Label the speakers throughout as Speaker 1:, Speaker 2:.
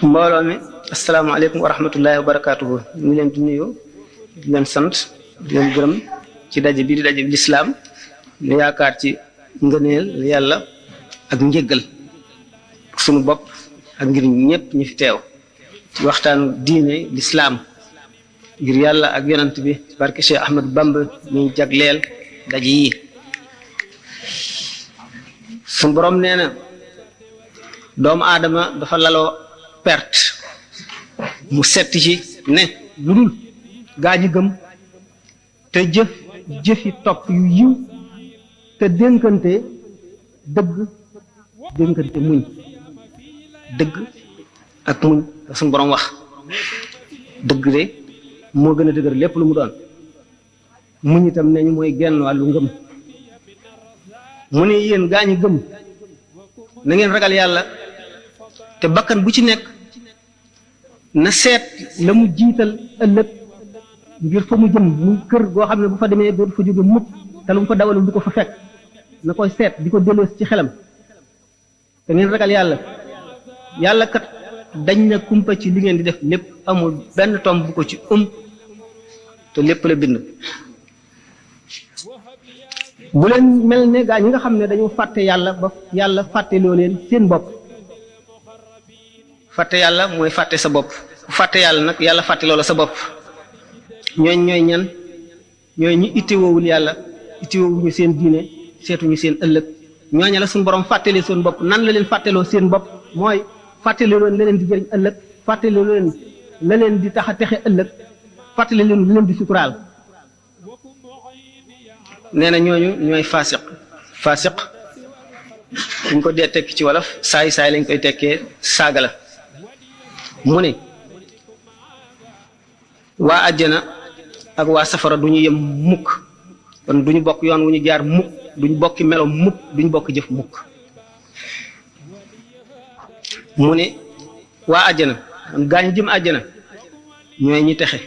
Speaker 1: mbooloo mi asalaamaaleykum wa rahmatullahi wa barakaatuhu ñu leen di nuyu di leen sant di leen gërëm ci daje bi di daje bi lislaam ñu yaakaar ci ngëneel yàlla ak njëggal sunu bopp ak ngir ñëpp ñu fi teew ci waxtaanu diine lislaam ngir yàlla ak yonant bi barke Cheikh Ahmad Bamba ñu jagleel daje yi. sunu borom nee na doomu aadama dafa laloo perte mu setti ci ne lu dul gaa ji gëm te jëfi topp yu yiw te dénkante dëgg dénkante muñ dëgg ak muñ la suñu borom wax dëgg de moo gën a dëgër lépp lu mu doon muñ itam ne ñu mooy genn wàllu ngëm mu ne yéen gaa ñi gëm na ngeen ragal yàlla te bakkan bu ci nekk na seet la mu jiital ëllëg ngir fa mu jëm muy kër goo xam ne bu fa demee dootu fa jóge mukk te lu mu fa dawalul du ko fa fekk na koy seet di ko delloosi ci xelam te ngeen ragal yàlla yàlla kat dañ na kumpa ci li ngeen di def lépp amul benn tomb bu ko ci te lépp la bind. bu leen mel ne gaa ñi nga xam ne dañu fàtte yàlla ba yàlla fàtteloo leen seen bopp fàtte yàlla mooy fàtte sa bopp ku fàtte yàlla nag yàlla fàtteloo la sa bopp ñooy ñan ñooy ñi ittewoowul yàlla ittewoowuñu seen diine seetuñu seen ëllëg ñooña la suñu borom fàttelee seen bopp nan la leen fàtteloo seen bopp mooy fàtteloo leen la leen di jëriñ ëllëg fàtteloo leen la leen di tax a texe ëllëg fàttale leen la leen di suturaal nee na ñooñu ñooy faasiq buñ ko dee tekki ci wolof saay lañ koy tekkee saaga la mu ne waa àjjana ak waa safara du ñu yem mukk kon du ñu bokk yoon wu ñu jaar mukk duñ bokki melo mukk duñ bokk jëf mukk mu ne waa àjjana am gaañ jëm àjjana ñooy ñi texe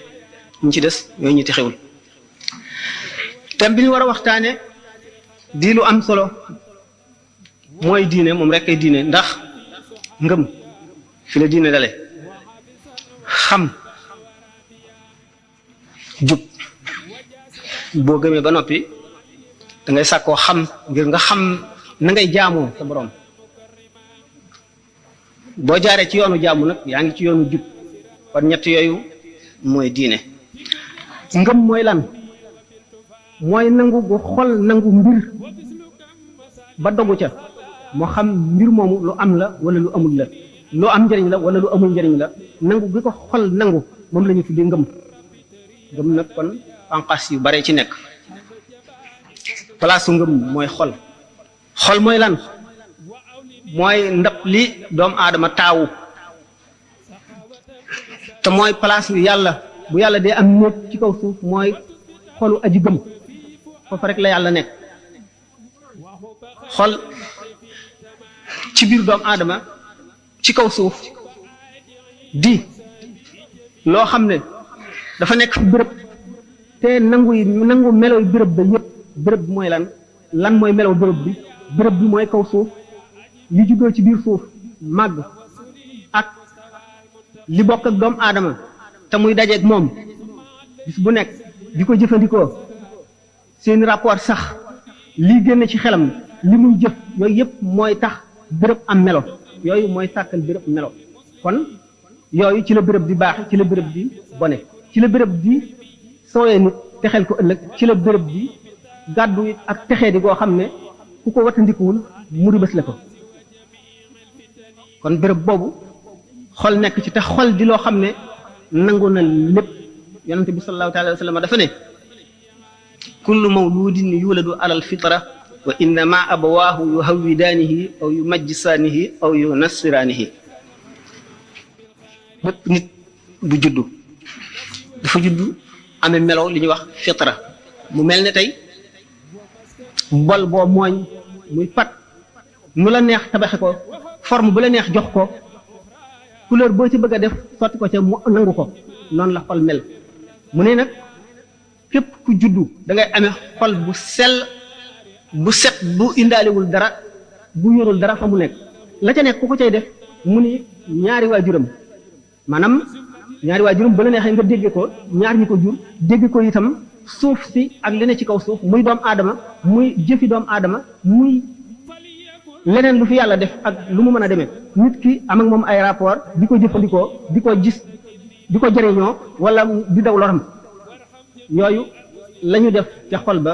Speaker 1: ñu ci des ñooy ñi texewul thème bi ñu war a waxtaane di lu am solo mooy diine moom rek ay diine ndax ngëm fi la diine dale xam jub boo gëmee ba noppi da ngay sàkkoo xam ngir nga xam na ngay jaamoo sa borom boo jaaree ci yoonu jaamu nag yaa ngi ci yoonu jub kon ñett yooyu mooy diine. ngëm mooy lan mooy nangu gu xol nangu mbir ba dogu ca moo xam mbir moomu lu am la wala lu amul la lu am njëriñ la wala lu amul njëriñ la nangu gi ko xol nangu moom la ñu tuddee ngëm nag kon panqas yu bare ci nekk palaasu ngëm mooy xol mooy lan mooy ndab li doomu aadama taawu te mooy palaasu yàlla bu yàlla dee am néeg ci kaw suuf mooy xolu aji gëm foofu rek la yàlla nekk xol ci biir doomu aadama ci kaw suuf di loo xam ne dafa nekk fi béréb te nangu melow béréb ba yëpp béréb bi mooy lan mooy melow béréb bi mooy kaw suuf li juddoo ci biir suuf màgg ak li bokk ak doomu aadama te muy dajeeg moom bis bu nekk di ko jëfandikoo seen rapport sax lii génn ci xelam li muy jëf yooyu yëpp mooy tax béréb am melo yooyu mooy sàkkal béréb melo kon yooyu ci la béréb di baax ci la béréb di bone ci la béréb di sooyee nit texel ko ëllëg ci la béréb di gàddu ak texee di goo xam ne ku ko watandikuwul mu ribës la ko kon béréb boobu xol nekk ci te xol di loo xam ne nangu na lépp yonente bi sallallahu taala wa sallam dafa ne kullu mawludin yuladu alal fitra wa innama abawaahu yuhawwidaanihi aw yumajjisaanihi aw yunassiraanihi bépp nit bu juddu dafa juddu amee melo li ñuy wax fitra mu mel ne tey bol boo mooñ muy pat nu la neex tabaxe ko forme bu la neex jox ko couleur boo ci bëgg a def sotti ko ca mu nangu ko noonu la xol mel mu ne nag képp ku juddu da ngay amee xol bu sell bu set bu indaalewul dara bu yorul dara fa mu nekk la ca nekk ku ko cay def mu ni ñaari waajuram maanaam ñaari waajuram ba la neexee nga dégge ko ñaar ñi ko jur dégge ko itam suuf si ak leneen ci kaw suuf muy doomu aadama muy jëfi doomu aadama muy leneen lu fi yàlla def ak lu mu mën a demee nit ki am ak moom ay rapport di ko jëfandikoo di ko gis di ko jëriñoo wala di daw loram yooyu la ñu def ca xol ba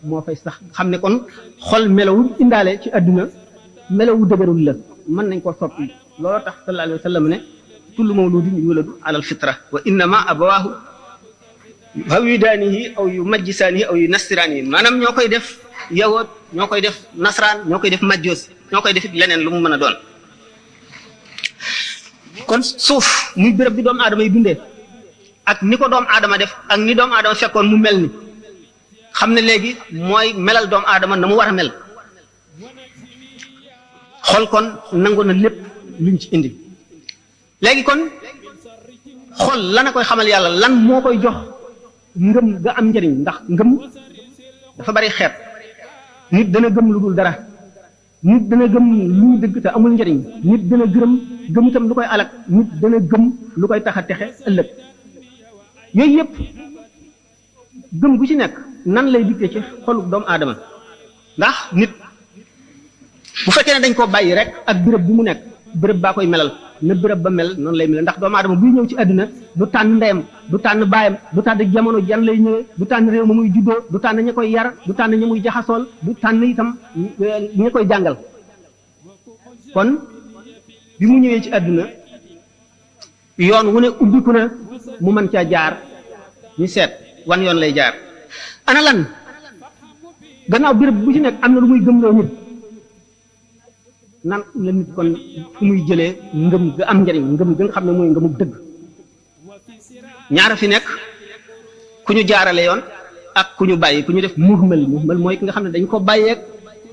Speaker 1: moo fay sax xam ne kon xol melawu indaale ci àdduna melawu dëgërul la mën nañ ko soppi looloo tax sallallahu alayhi wa sallam ne kullu mawludin yuladu ala alfitra wa innama abawaahu yuhawidaanihi aw yu majjisaanihi aw yu nasiraanihi maanaam ñoo koy def yawoot ñoo koy def nasraan ñoo koy def majjoos ñoo koy def it leneen lu mu mën a doon kon suuf muy béréb bi doomu aadama yi dundee ak ni ko doomu aadama def ak ni doomu aadama fekkoon mu mel ni xam ne léegi mooy melal doomu aadama na mu war a mel xol kon nangu na lépp luñ ci indi léegi kon xol lan a koy xamal yàlla lan moo koy jox ngëm ga am njëriñ ndax ngëm dafa bari xeet nit dana gëm lu dul dara nit dana gëm luy dëgg te amul njëriñ nit dana gëm itam lu koy alak nit dana gëm lu koy tax a texe ëllëg yooyu yëpp gëm gu ci nekk nan lay dikkee ci xolu doomu aadama ndax nit bu fekkee ne dañ koo bàyyi rek ak béréb bi mu nekk béréb baa koy melal na béréb ba mel noonu lay mel ndax doomu aadama buy ñëw ci àdduna du tànn ndeyam du tànn baayam du tànn jamono jan lay ñëwee du tànn réew ma muy juddoo du tànn ña koy yar du tànn ña muy jaxasool du tànn itam ña koy jàngal kon bi mu ñëwee ci àdduna yoon wu ne ubbiku na mu mën caa jaar ñu seet wan yoon lay jaar ana lan gannaaw béréb bu ci nekk am na lu muy gëmloo nit nan la nit kon fu muy jëlee ngëm ga am njëriñ ngëm ga nga xam ne mooy ngëmu dëgg ñaara fi nekk ku ñu jaarale yoon ak ku ñu bàyyi ku ñu def muhmal mooy ki nga xam ne dañ ko bàyyeeg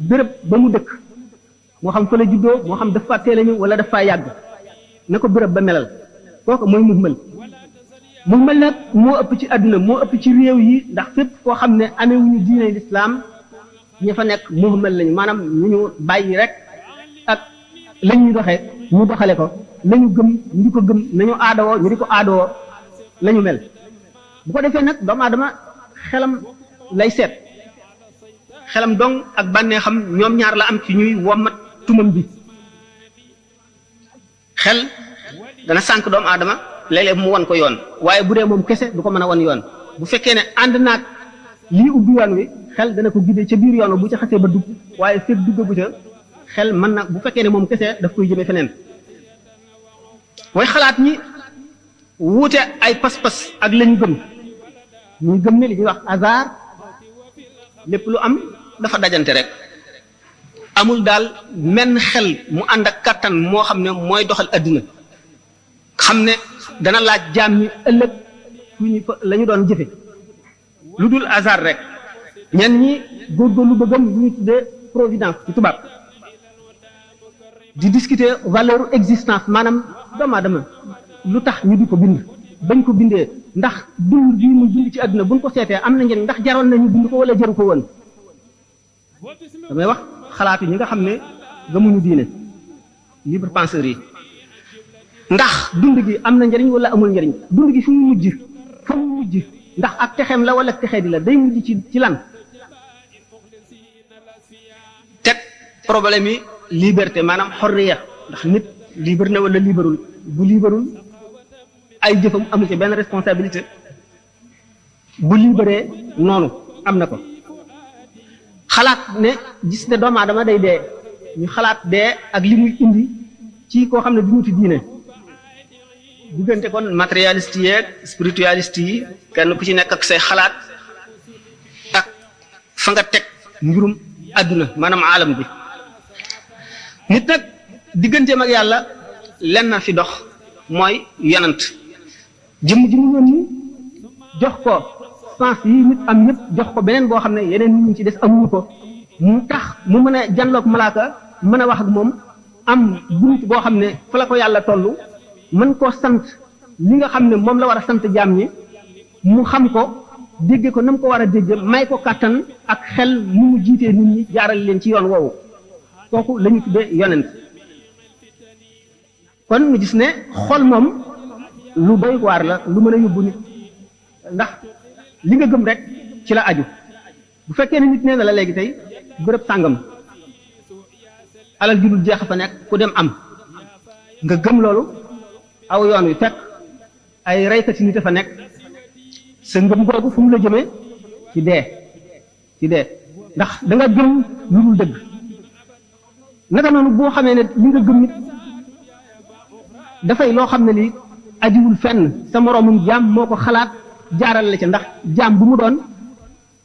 Speaker 1: béréb ba mu dëkk moo xam fa la juddoo moo xam dafa teel a ñëw wala dafa yàgg na ko béréb ba melal kooku mooy muhmal nag moo ëpp ci àdduna moo ëpp ci réew yi ndax fépp koo xam ne amewuñu diine lislaam ña fa nekk muhmal lañu maanaam ñu ñu bàyyi rek ak la ñuy doxee ñu doxale ko la ñu gëm ñu di ko gëm nañu aadawoo ñu di ko aadawoo la ñu mel bu ko defee nag doomu aadama xelam lay seet xelam dong ak bànnee xam ñoom ñaar la am ci ñuy wommat tumam bi xel dana sànq doomu aadama léeg-léeg mu wan ko yoon waaye bu dee moom kese du ko mën a wan yoon bu fekkee ne ànd naag lii ubbi yoon wi xel dana ko guddee ca biir yoon wi bu ca xasee ba dugg waaye fekk duggagu ca xel mën na bu fekkee ne moom kese daf koy jëmee feneen way xalaat ñi wuute ay pas-pas ak lañu gëm ñu gëm ne li ñuy wax hasard lépp lu am dafa dajante rek amul daal menn xel mu ànd ak kattan moo xam ne mooy doxal adduna xam ne dana laaj jaam ñi ëllëg fu ñu fa la ñu doon jëfe lu dul hasard rek ñenn ñi góorgóorlu ba gëm lu ñu tuddee providence ci tubaab di discuter valeur existence maanaam doomu aadama lu tax ñu di ko bind bañ ko bindee ndax dund bii mu dund ci àdduna buñ ko seetee am na njëriñ ndax jaroon nañu bind ko wala jaru ko woon damay wax xalaatu ñi nga xam ne gëmuñu diine libre penseurs yi ndax dund gi am na njëriñ wala amul njëriñ dund gi fu mu mujj ndax ak texeem la wala texee di la day mujj ci lan teg problème yi liberté maanaam xorriya ndax nit libre na wala liberul bu liberul ay jëfam amu ci benn responsabilité bu libéré noonu am na ko xalaat ne gis ne doomu aadama day dee ñu xalaat dee ak li muy indi ci koo xam ne du ñu ci diine diggante kon matérialiste yi ak spiritualiste yi kenn ku ci nekk ak say xalaat ak fa nga teg mbirum àdduna maanaam alam bi nit nag digganteem ak yàlla lenn na fi dox mooy yonant jëmm ji mu yónni jox ko sens yi nit am ñëpp jox ko beneen boo xam ne yeneen nit ñi ci des amuñu ko mu tax mu mën a janloog malaaka mën a wax ak moom am bunt boo xam ne fa la ko yàlla toll mën koo sant li nga xam ne moom la war a sant jaam ñi mu xam ko dégge ko na mu ko war a dégge may ko kàttan ak xel mu mu jiitee nit ñi jaaral leen ci yoon woowu kooku la ñu tuddee yonent kon mu gis ne xol moom lu doy waar la lu mën a yóbbu nit ndax li nga gëm rek ci la aju bu fekkee ne nit nee na la léegi tey bërëb sàngam alal ju dul jeex fa nekk ku dem am nga gëm loolu aw yoon wi fekk ay reykati nit fa nekk sa ngëm googu fu mu la jëmee ci dee ndax da nga gëm lu dul dëgg naka noonu boo xamee ne li nga gëm nit dafay loo xam ne lii ajiwul fenn sa moroomum jaam moo ko xalaat jaaral la ca ndax jaam bu mu doon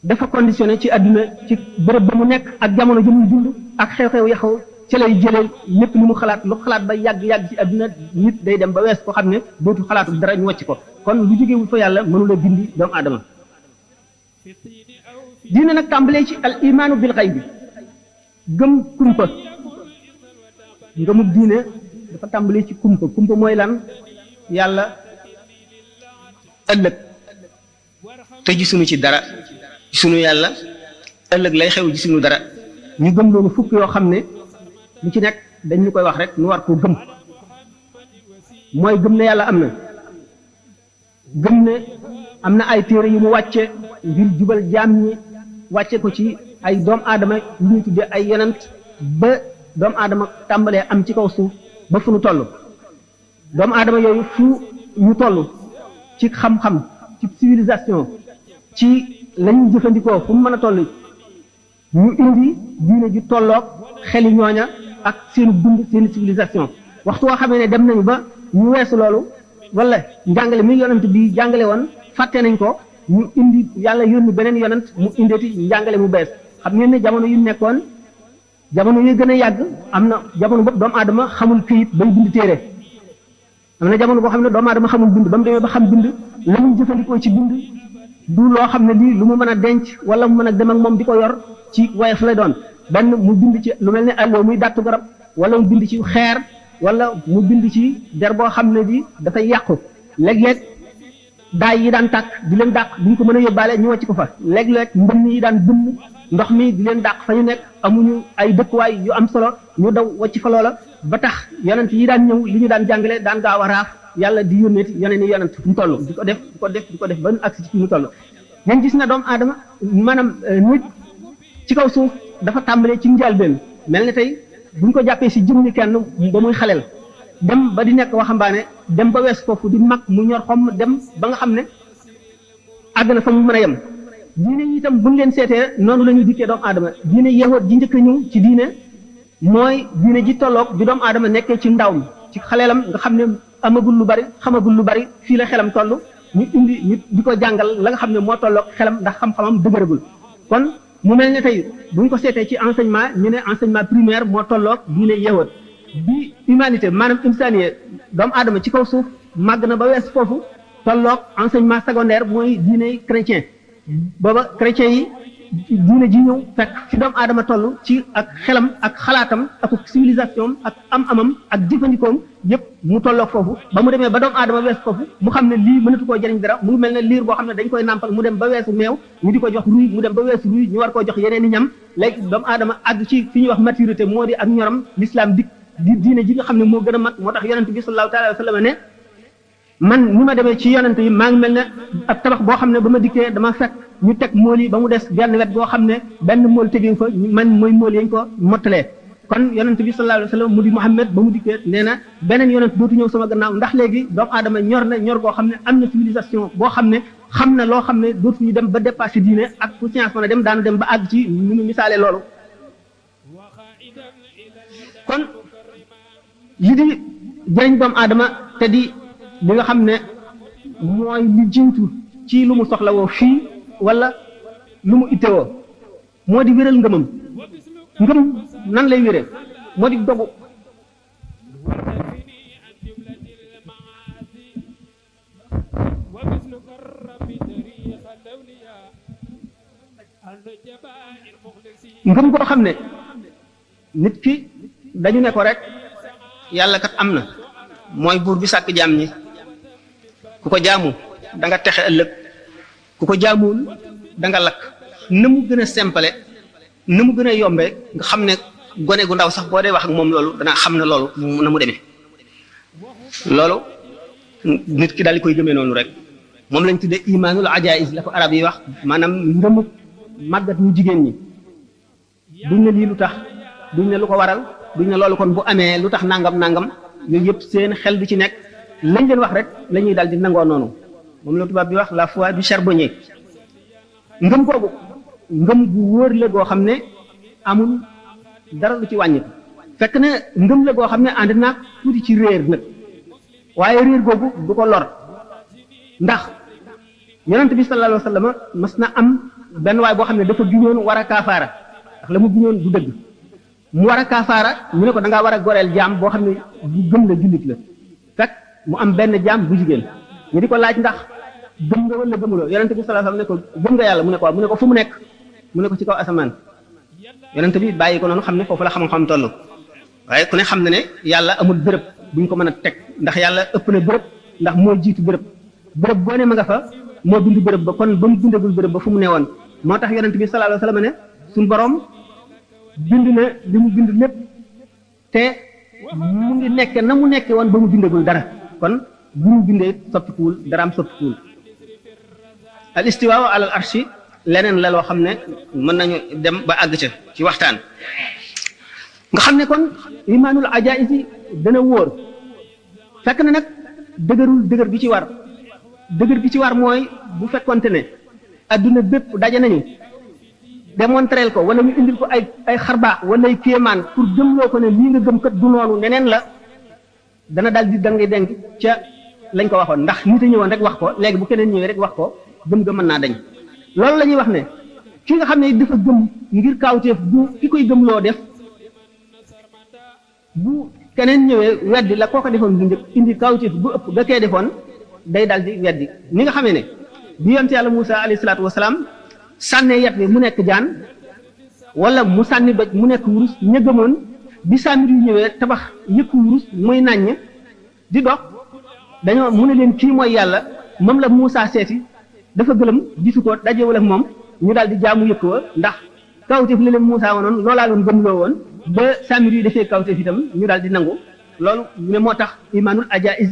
Speaker 1: dafa conditionné ci àdduna ci bërëb ba mu nekk ak jamono ji muy dund ak xew-xew yaxaw ci lay jëlee lépp lu mu xalaat lu xalaat ba yàgg ci àdduna nit day dem ba wees ko xam ne dootu xalaatu dara ñu wàcc ko kon lu jógewul fa yàlla mënula dindi doomu aadama diine nag tàmbalee ci al imaanu bil xayb bi gëm kumpa ngëmub diine dafa tàmbalee ci kumpa mooy lan yàlla ëllëg te gisuñu ci dara gisuñu yàlla ëllëg lay xew gisuñu dara ñu gëm loolu fukk yoo xam ne lu ci nekk dañ ñu koy wax rek nu war koo gëm mooy gëm ne yàlla am na gëm ne am na ay téere yu mu wàcce ngir jubal jaam ñi wàcce ko ci ay doomu aadama yu ñuy tudde ay yonent ba doomu aadama tàmbalee am ci kaw suuf ba fu nu toll doomu aadama yooyu fu ñu toll ci xam-xam ci civilisation ci lañuy jëfandikoo fu mu mën a toll ñu indi diine ji tolloog xeli ñooña ak seenu dund seeni civilisation waxtu woo xamee ne dem nañu ba ñu weesu loolu wala njàngale mi yonent bi jàngale woon fàtte nañ ko ñu indi yàlla yónni beneen yonent mu indeeti njàngale mu bees xam ngeen ne jamono yu nekkoon jamono yu gën a yàgg am na jamono bopp doomu aadama xamul këyit bay bind téere am na jamono boo xam ne doomu aadama xamul bind ba mu demee ba xam bind la muy jëfandikoo ci bind du loo xam ne lii lu mu mën a denc wala mu mën a dem ak moom di ko yor ci woyof lay doon benn mu bind ci lu mel ne allo muy dàttu garab wala mu bind ci xeer wala mu bind ci der boo xam ne bi dafay yàqu léeg-léeg daay yi daan tàkk di leen dàq duñ ko mën a yóbbaale ñu wàcc ko fa léeg-léeg mbënn yi daan bënn ndox mi di leen dàq fa ñu nekk amuñu ay dëkkuwaay yu am solo ñu daw wàcc fa loola ba tax yonent yi daan ñëw li ñu daan jàngale daan gaaw a raaf yàlla di yónneeti yeneen i yonent fu mu toll di ko def ba nu agsi ci fi mu toll ngeen gis na doomu aadama maanaam nit ci kaw suuf dafa tàmbalee ci njëlbéen mel ne tey buñ ko jàppee si jëmmi kenn ba muy xaleel dem ba di nekk waxambaane dem ba wees foofu di mag mu ñor xom dem ba nga xam ne àgg na fa mu mën a yem diine yi itam buñ leen seetee noonu la ñuy dikkee doomu aadama diine yahood ji njëkk a ñëw ci diine mooy diine ji tolloog bi doomu aadama nekkee ci ndaw mi ci xaleelam nga xam ne amagul lu bari xamagul lu bari fii la xelam toll ñu indi ñu di ko jàngal la nga xam ne moo tolloog xelam ndax xam-xamam dëgëragul kon mu mel ne tey buñ ko seetee ci enseignement ñu ne enseignement primaire moo tolloog diine yahood bi humanité maanaam insaniye doomu aadama ci kaw suuf màgg na ba wees foofu tolloog enseignement secondaire mooy diine chrétien booba chrétien yi diine ji ñëw fekk ci doomu aadama toll ci ak xelam ak xalaatam ak civilisation ak am-amam ak jëfandikoom yépp mu tolloog foofu ba mu demee ba doomu aadama wees foofu mu xam ne lii mënatu koo jëriñ dara mu mel ne liir boo xam ne dañ koy nàmpal mu dem ba weesu meew ñu di ko jox ruy mu dem ba weesu ruy ñu war koo jox yeneen i ñam léegi doomu aadama àgg ci fi ñuy wax maturité moo di ak ñoram l'islam dik di diine ji nga xam ne moo gën a mag moo tax yonent bi sallallahu alayhi wa sallam ne man ni ma demee ci yonent yi maa ngi mel ne ab tabax boo xam ne ba ma dikkee dama fekk ñu teg mool yi ba mu des benn wet boo xam ne benn mool tegiw fa man mooy mool yañ ko mottalee kon yonent bi sallallahu alayhi wa sallam mu di Muhammad ba mu dikkee nee na beneen yonent dootu ñëw sama gannaaw ndax léegi doomu aadama ñor na ñor goo xam ne am na civilisation boo xam ne xam na loo xam ne dootuñu dem ba dépassé diine ak fu science mën a dem daanu dem ba àgg ci ñu misaale loolu kon li di jëriñ doomu aadama te di li nga xam ne mooy li jiitu ci lu mu soxla woo fii wala lu mu ittewoo moo di wéral ngëmam ngëm nan lay wéree moo di dogu ngëm koo xam ne nit ki dañu ne ko rek yàlla kat am na mooy buur bi sàkk jaam ñi ku ko jaamu da nga texe ëllëg ku ko jaamuwul da nga lakk na mu gën a simple na mu gën a yombe nga xam ne gone gu ndaw sax boo dee wax ak moom loolu dana xam ne loolu na mu demee loolu nit ki daal di koy gëmee noonu rek moom lañ tuddee imaanul ajaiz la ko arab yi wax maanaam ngëmu màggat ñu jigéen ñi duñ ne lii lu tax duñ ne lu ko waral duñ ne loolu kon bu amee lu tax nangam nangam yooyu yëpp seen xel du ci nekk lañ leen wax rek la ñuy daal di nangoo noonu moom la tubaab bi wax la foi du charbonnier ngëm googu ngëm gu wóor la goo xam ne amul dara lu ci wàññi fekk ne ngëm la goo xam ne ànd naag tuuti ci réer nag waaye réer googu du ko lor ndax yonent bi sallallahu alayhi wa sallam mas na am benn waay boo xam ne dafa giñoon war a kaafaara ndax la mu giñoon du dëgg mu war a kaafaara ñu ne ko da ngaa war a goreel jaam boo xam ne bu gëm la jullit la fekk mu am benn jaam bu jigéen ñu di ko laaj ndax gëm nga wala gëmuloo yonent bi sallallahu alayhi wa sallam ne ko gëm nga yàlla mu ne ko waaw mu ne ko fu mu nekk mu ne ko ci kaw asamaan yonent bi bàyyi ko noonu xam ne foofu la xam-xam toll waaye ku ne xam na ne yàlla amul bërëb buñ ko mën a teg ndax yàlla ëpp na bërëb ndax moo jiitu bërëb bërëb boo ne ma nga fa moo bind bërëb ba kon ba mu bindagul bërëb ba fu mu ne woon moo tax yonent bi sallallahu alayhi wa sallam ne suñ borom bind na li mu bind lépp te mu ngi nekke na mu nekke woon ba mu bindagul dara kon bu mu bindee soppikuwul daraam soppikuwul al istiwaa ala al arshi leneen la loo xam ne mën nañu dem ba àgg ca ci waxtaan nga xam ne kon imaanul ajaïs yi dana wóor fekk na nag dëgërul dëgër bi ci war dëgër bi ci war mooy bu fekkonte ne adduna bépp daje nañu démontrer ko wala ñu indil ko ay xarbaax wala ay kéemaan pour gëmloo ko ne lii nga gëm kat du noonu neneen la dana daal di dangay denk ca lañ ko waxoon ndax nit a ñëwoon rek wax ko léegi bu keneen ñëwee rek wax ko gëm ga mën naa dañ loolu la ñuy wax ne ki nga xam ne dafa gëm ngir kaawteef bu ki koy gëmloo def bu keneen ñëwee weddi la koo ko defoon bu njëkk indi kaawteef bu ëpp ga kee defoon day daal di weddi ni nga xamee ne bi yonent yàlla Muusa alayhi salaatu wasalaam sànnee yet bi mu nekk jaan wala mu sànni doj mu nekk wurus ña gëmoon bi Saamir yu ñëwee tabax yëkku wurus muy nàññ di dox dañoo mu ne leen kii mooy yàlla moom la Muusa seeti dafa gëlëm gisu ko dajewul ak moom ñu daal di jaamu yëkk wa ndax kawteef la leen Muusa wonoon loolaa loon gëmloo woon ba Saamir yi defee kawteef itam ñu daal di nangu loolu ñu ne moo tax imaanul ajaiz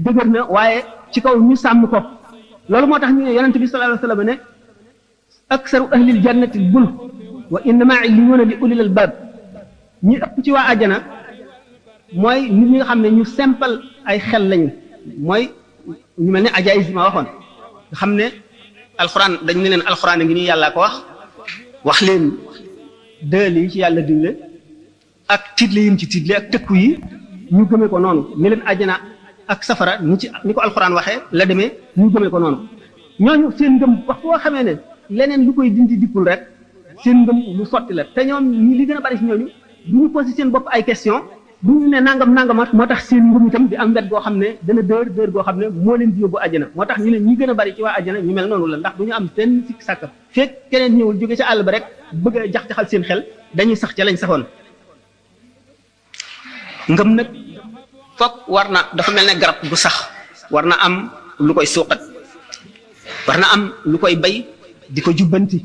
Speaker 1: dëgër na waaye ci kaw ñu sàmm ko loolu moo tax ñu ne yonent bi sallallahu alayhi wa sallam ne aksaru ahlil jannati bul wa innama illiyuuna li ulil albab ñi ëpp ci waa àjjana mooy nit ñi nga xam ne ñu simple ay xel lañu mooy ñu mel ne ajaiz ma waxoon nga xam ne alxuraan dañ ne leen alxuraan a ngi nii yàllaa ko wax leen dël yi ci yàlla digle ak tiitle yim ci tiitle ak tëkku yi ñu gëmee ko noonu ne leen àjjana ak safara ni ko alxuraan waxee la demee ñu gëmee ko noonu ñooñu seen ngëm wax boo xamee ne leneen lu koy dindi dikkul rek seen ngëm lu sotti la te ñoom ñi li gën a bari si ñooñu du ñu posé seen bopp ay question du ñu ne nangam nangamat moo tax seen ngëm itam di am wet goo xam ne dana dër goo xam ne moo leen di yóbbu àjjana moo tax ñu ne ñi gën a bari ci waa àjjana ñu mel noonu la ndax du ñu am benn sikk sàkk fekk keneen ñëwul jóge ca àll ba rek bëgg a jax-jaxal seen xel dañuy sax ca lañ saxoon ngëm nag foog war na dafa mel ne garab bu sax war na am lu koy suuqat war na am lu koy bay di ko jubbanti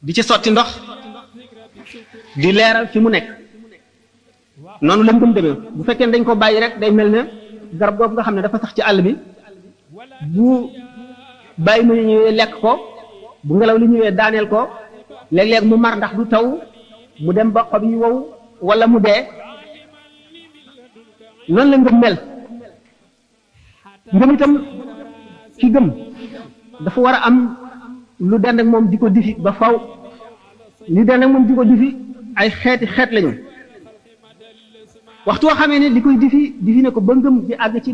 Speaker 1: di ci sotti ndox di leeral fi mu nekk noonu la ngëm demee bu fekkee dañ ko bàyyi rek day mel ne garab googu nga xam ne dafa sax ci àll bi bu bàyyi ma ñëwee lekk ko bu ngelaw li ñëwee daaneel ko léeg-léeg mu mar ndax du taw mu dem ba xob yi wow wala mu dee noonu la ngëm mel ngëm itam ki gëm dafa war a am lu dend ak moom di ko difi ba faw li dend ak moom di ko difi ay xeeti xeet lañu waxtu woo xamee ne li koy difi ne ko ba ngëm di àgg ci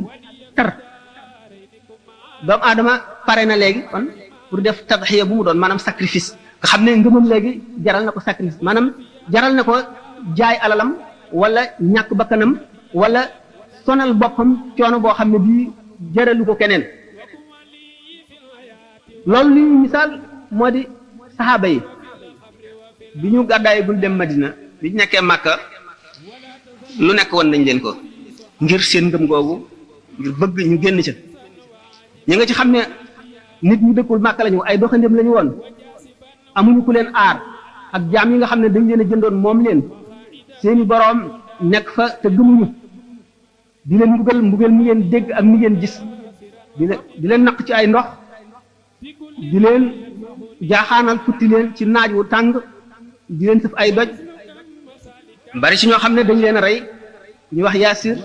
Speaker 1: tar doomu aadama pare na léegi kon pour def tadxiya bu mu doon maanaam sacrifice nga xam ne ngëmam léegi jaral na ko sacrifice maanaam jaral na ko jaay alalam wala ñàkk bakkanam wala sonal boppam coono boo xam ne bii jaralu ko keneen loolu li misaal moo di saxaaba yi bi ñu gàddaay bul dem Madina bi ñu nekkee Màkka lu nekk woon nañ leen ko ngir seen ngëm googu ngir bëgg ñu génn ca ñi nga ci xam ne nit ñu dëkkul Màkka lañu ay doxandéem lañu woon amuñu ku leen aar ak jaam yi nga xam ne dañ leen a jëndoon moom leen seeni boroom nekk fa te gëmuñu di leen mbugal mi ngeen dégg ak mi ngeen gis di leen naq ci ay ndox di leen jaaxaanal futti leen ci naaj wu tàng di leen sëf ay doj bari ci ñoo xam ne dañ leen a rey ñu wax Yaasir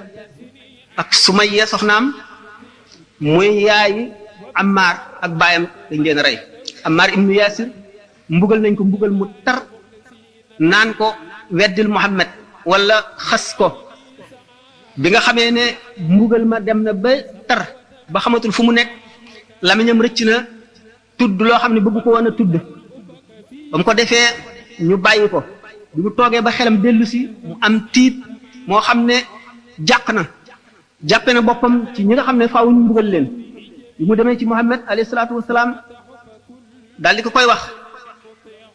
Speaker 1: ak Sumayya soxnaam muy yaayi Ammar ak baayam dañ leen a rey Ammar ibnu Yaasir mbugal nañ ko mbugal mu tar naan ko weddil Muhammad wala xas ko bi nga xamee ne mbugal ma dem na ba tar ba xamatul fu mu nekk lamiñam rëcc na tudd loo xam ne bëgg ko woon a tudd ba mu ko defee ñu bàyyi ko bi mu toogee ba xelam dellu si mu am tiit moo xam ne jàq na jàppe na boppam ci ñi nga xam ne faaw ñu mbugal leen bi mu demee ci Muhammad alayhi salaatu wasalaam daal di ko koy wax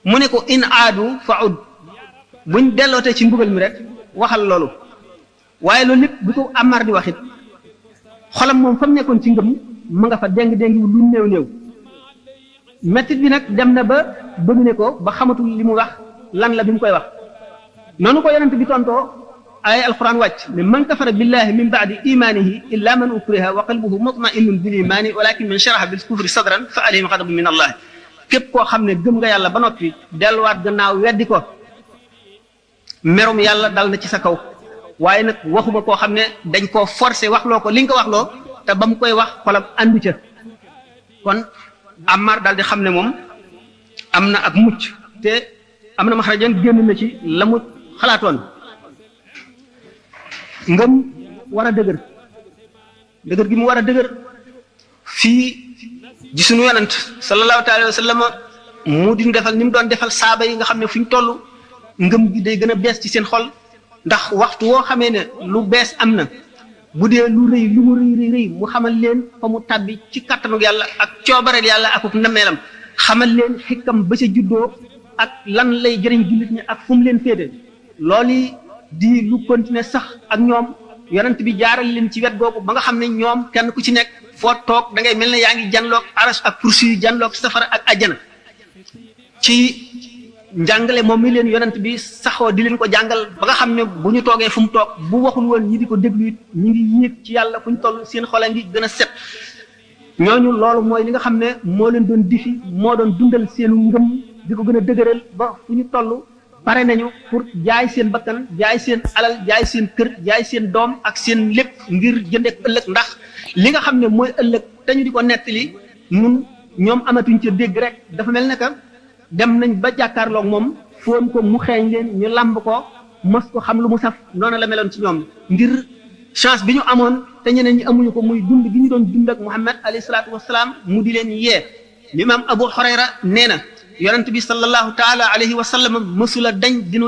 Speaker 1: mu ne ko in aadu fa ud buñ dellootee ci mbugal mi rek waxal loolu waaye loolu lépp bu ko Ammar di wax it xolam moom fa mu nekkoon ci ngëm ma nga fa déng-déngi lu néew néew mettit bi nag dem na ba bëgg ne ko ba xamatul li mu wax lan la bi mu koy wax noonu ko yonent bi tontoo ay alquran wàcc ne man kafara billahi min baadi imanihi illa man ukriha wa qalbuhu mutma'innun bil imani walakin man sharaha bil kufri sadran fa alayhim ghadabun min allah képp koo xam ne gëm nga yàlla ba noppi delluwaat gannaaw weddi ko merum yàlla dal na ci sa kaw waaye nag waxuma koo xam ne dañ koo forcé waxloo ko li nga ko waxloo te ba mu koy wax xolam àndu ca kon Ammar daal di xam ne moom am na ak mucc te am na maxrajan génn na ci la mu xalaatoon ngëm war a dëgër gi mu war a dëgër fii ji suñu yonent sallallahu alayhi wa sallam mu di defal ni mu doon defal saaba yi nga xam ne fu ñu toll ngëm gi day gën a bees ci seen xol ndax waxtu woo xamee ne lu bees am na bu dee lu rëy lu mu rëy mu xamal leen fa mu tàbbi ci kattanu yàlla ak coobareel yàlla ak nameelam xamal leen xikkam ba ca juddoo ak lan lay jëriñ jullit ñi ak fu mu leen féete loolu di lu continuer sax ak ñoom yonent bi jaaral leen ci wet googu ba nga xam ne ñoom kenn ku ci nekk foo toog da ngay mel ne yaa ngi janloog aras ak kursi yu janloog safara ak ajjana ci njàngale moom mi leen yonent bi saxoo di leen ko jàngal ba nga xam ne bu ñu toogee fu mu toog bu waxul woon ñi di ko déglu it ñu ngi yéeg ci yàlla fu ñu toll seen xol ngi gën a set ñooñu loolu mooy li nga xam ne moo leen doon difi moo doon dundal seenu ngëm di ko gën a dëgëral ba fu ñu toll pare nañu pour jaay seen bakkan jaay seen alal jaay seen kër jaay seen doom ak seen lépp ngir jëndeek ëllëg ndax li nga xam ne mooy ëllëg te ñu di ko nettali ñun ñoom amatuñ ca dégg rek dafa mel ne que dem nañ ba jàkkaarloog moom foon ko mu xeeñ leen ñu làmb ko mos ko xam lu mu saf noonu la meloon ci ñoom ngir chance bi ñu amoon te ñeneen ñi amuñu ko muy dund gi ñu doon dund ak Muhammad alayhi salaatu wasalaam mu di leen yee limaam Abu Hurayra nee na yonent bi sallallahu taala alayhi wa sallam mësula dañ dinu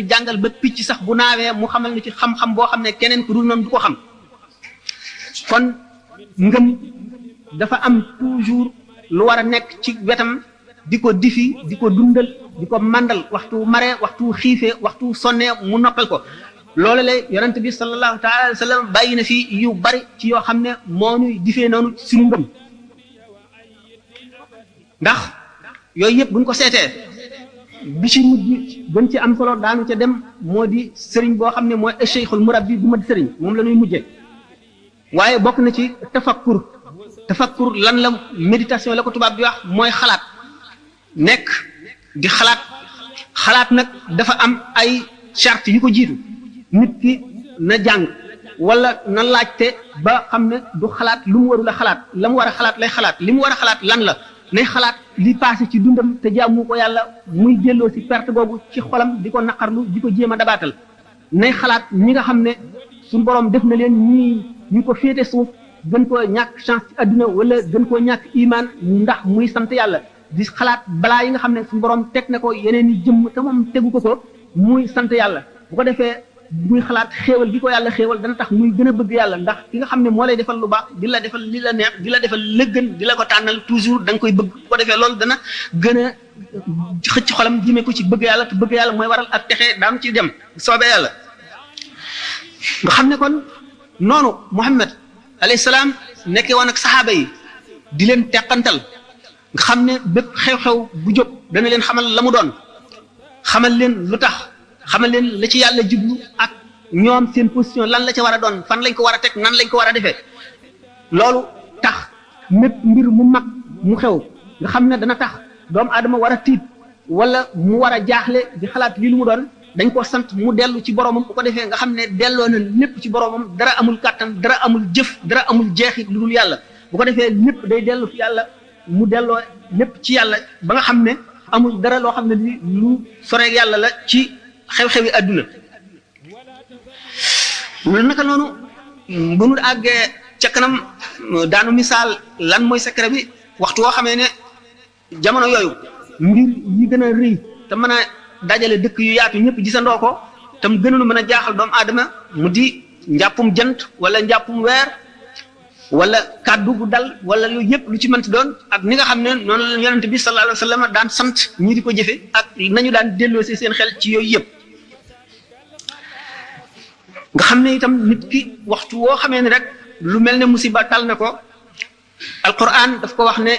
Speaker 1: jàngal ba picc sax bu naawee mu xamal ni ci xam-xam boo xam ne keneen ku dul noonu du ko xam kon ngëm dafa am toujours lu war a nekk ci wetam di ko difi di ko dundal di ko màndal waxtu maree waxtu xiifee waxtu sonnee mu noppal ko loolu la yonent bi sallallahu taala alayhi wa sallam bàyyi na fi yu bari ci yoo xam ne moo ñuy difee noonu suñu ngëm ndax yooyu yëpp buñ ko seetee bi ci mujj gën ci am solo daanu ca dem moo di sëriñ boo xam ne mooy cheikhul murabbi bu ma di sëriñ moom la ñuy mujjee waaye bokk na ci tafakkur lan la méditation la ko tubaab di wax mooy xalaat nekk di xalaat nag dafa am ay charte yu ko jiitu nit ki na jàng wala na laajte ba xam ne du xalaat lu mu warul a xalaat la mu war a xalaat lay xalaat li mu war a xalaat lan la nay xalaat li passé ci dundam te jaamu ko yàlla muy delloo si perte googu ci xolam di ko naqarlu di ko jéem a dabaatal nay xalaat ñi nga xam ne suñu borom def na leen ñu ko féete suuf gën koo ñàkk chance ci àdduna wala gën koo ñàkk imaan ndax muy sant yàlla di xalaat balaa yi nga xam ne suñu borom teg na ko yeneen i jëmm te moom tegu ko muy sant yàlla bu ko defee muy xalaat xéewal gi ko yàlla xéewal dana tax muy gën a bëgg yàlla ndax ki nga xam ne moo lay defal lu baax di la defal li la neex di la defal la gën di la ko tànnal toujours da nga koy bëgg bu ko defee loolu dana gën a xëcc xolam jëmee ko ci bëgg yàlla te bëgg yàlla mooy waral ak texe daam ci dem soobee yàlla nga xam ne kon noonu Muhammad alayhi salaam nekkee woon ak saxaaba yi di leen teqantal nga xam ne bépp xew-xew bu jóg dana leen xamal la mu doon xamal leen lu tax xamal leen la ci yàlla jublu ak ñoom seen position lan la ca war a doon fan lañ ko war a teg nan lañ ko war a defee loolu tax mépp mbir mu mag mu xew nga xam ne dana tax doomu aadama war a tiit wala mu war a jaaxle di xalaat lii lu mu doon dañ ko sant mu dellu ci boromam bu ko defee nga xam ne delloo na lépp ci boromam dara amul kàttan dara amul jëf dara amul jeexit lu dul yàlla bu ko defee lépp day dellu fi yàlla mu delloo lépp ci yàlla ba nga xam ne amul dara loo xam ne li lu soreeg yàlla la ci xew-xewi àdduna loolu naka noonu bu nu àggee ca kanam daanu misaal lan mooy secret bi waxtu woo xamee ne jamono yooyu mbir yi gën a rëy te mën a dajale dëkk yu yaatu ñëpp gisandoo ko tam gënulu mën a jaaxal doomu aadama mu di njàppum jant wala njàppum weer wala kàddu gu dal wala yooyu yëpp lu ci mënti doon ak ni nga xam ne noonu la yonente bi sallallahu alayhi wa sallam daan sant ñi di ko jëfe ak nañu daan delloo si seen xel ci yooyu yëpp nga xam ne itam nit ki waxtu woo xamee ne rek lu mel ne musiba tal na ko alquran daf ko wax ne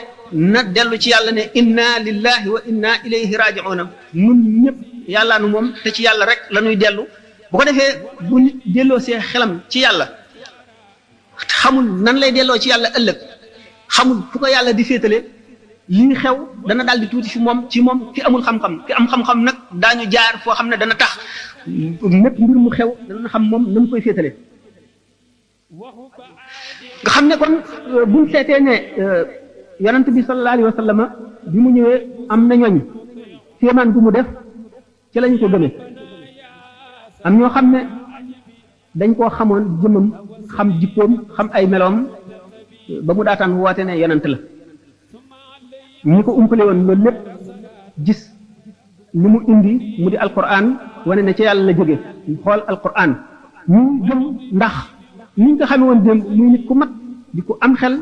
Speaker 1: na dellu ci yàlla ne inna lillahi wa inna ilayhi raji'una nun ñëpp yàllaa nu moom te ci yàlla rek la ñuy dellu bu ko defee bu nit delloo see xelam ci yàlla xamul nan lay delloo ci yàlla ëllëg xamul fu ko yàlla di féetale lii xew dana daal di tuuti fi moom ci moom ki amul xam-xam ki am xam-xam nag daañu jaar foo xam ne dana tax mépp mbir mu xew dana xam moom na mu koy féetale nga xam ne kon buñ seetee ne yonent bi sallallahu alayhi wa sallam bi mu ñëwee am na ñooñ kéemaan bu mu def ci lañu ko gëmee am ñoo xam ne dañ koo xamoon jëmam xam jikkoom xam ay meloom ba mu daataan woote ne yonent la ñi ko umpale woon loolu lépp gis li mu indi mu di alquran wane ne ci yàlla la jóge ñu xool alquran ñu gëm ndax ni ñu ko xamee woon démb muy nit ku mat di ko am xel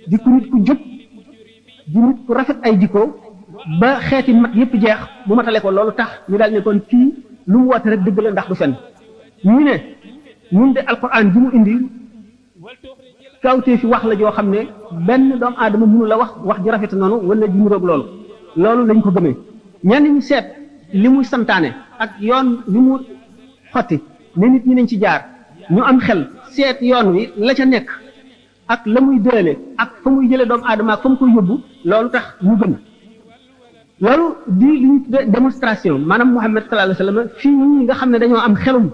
Speaker 1: di ko nit ku jub di nit ku rafet ay jikko ba xeeti mat yépp jeex bu matale ko loolu tax ñu daal ne kon kii lu mu woote rek dëgg la ndax du fen ñu ne ñun de alquran ji mu indi kawtee fi wax la joo xam ne benn doomu aadama mënu la wax ju rafet noonu wala ji mu roog loolu lañ ko gëmee ñenn ñu seet li muy santaane ak yoon li mu xotti ne nit ñi nañ ci jaar ñu am xel seet yoon wi la ca nekk ak la muy dële ak fa muy jële doomu aadama ak fa mu koy yóbbu loolu tax ñu gëm loolu di li ñu tudde démonstration maanaam Muhammad sallallahu alayhi wa sallam fii ñi nga xam ne dañoo am xelum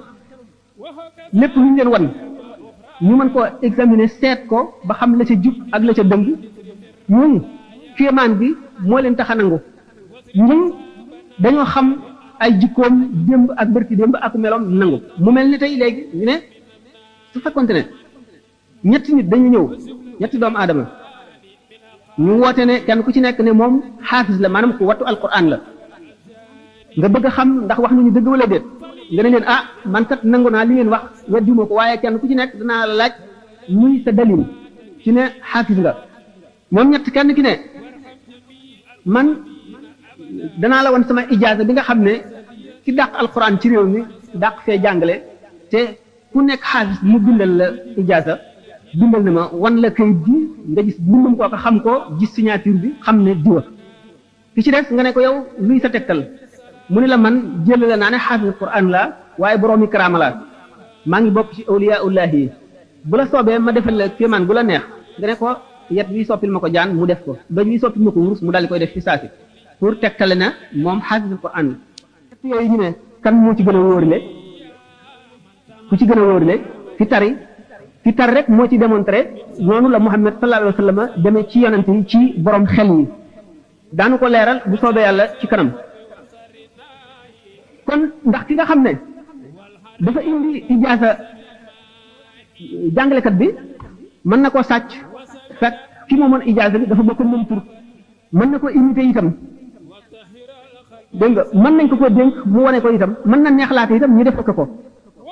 Speaker 1: lépp lu ñu leen wan ñu mën koo examiner seet ko ba xam la ca jub ak la ca dëng ñun kéemaan bi moo leen tax a nangu ñun dañoo xam ay jikkoom démb ak bërki démb ak meloom nangu mu mel ni tey léegi ñu ne su fekkonte ne ñetti nit dañu ñëw ñetti doomu aadama ñu woote ne kenn ku ci nekk ne moom xaafis la maanaam ku wattu alquran la nga bëgg a xam ndax wax nañu dëgg wala déet nga ne leen ah man kat nangu naa li ngeen wax weddiwuma ko waaye kenn ku ci nekk danaa la laaj muy sa dalil ci ne xaafis nga ñoom ñett kenn ki ne man danaa la wan sama ijaaza bi nga xam ne ki dàq alquran ci réew mi dàq fee jàngale te ku nekk xaafis mu bindal la ijaaza bindal na ma wan la kayit gi nga gis bindum kooka xam ko gis signature bi xam ne diwa ki ci des nga ne ko yow luy sa tegtal mu ne la man jël la naa ne xaafis alquran la waaye boroomi karaama la maa ngi bokk ci awliyaullahi yi bu la soobee ma defal la kéemaan bu la neex nga ne ko yet wi soppil ma ko jaan mu def ko doj wi soppil ma ko wurus mu daal di koy def ci saasi pour tegtale na moom xaafis alquran la yooyu ñu ne kan moo ci gën a wóorile ku ci gën a wóorile fi tar rek moo ci démontré noonu la Muhammad sallallahu alayhi wa sallam demee ci yonent yi ci borom xel yi daanu ko leeral bu soobee yàlla ci kanam kon ndax ki nga xam ne dafa indi ijaasa jàngalekat bi mën na koo sàcc fekk ki moomoon ijaasa bi dafa bokk moom tur mën na ko imité itam dégg nga mën nañ ko ko dénk mu wane ko itam mën na neexlaate itam ñu def ko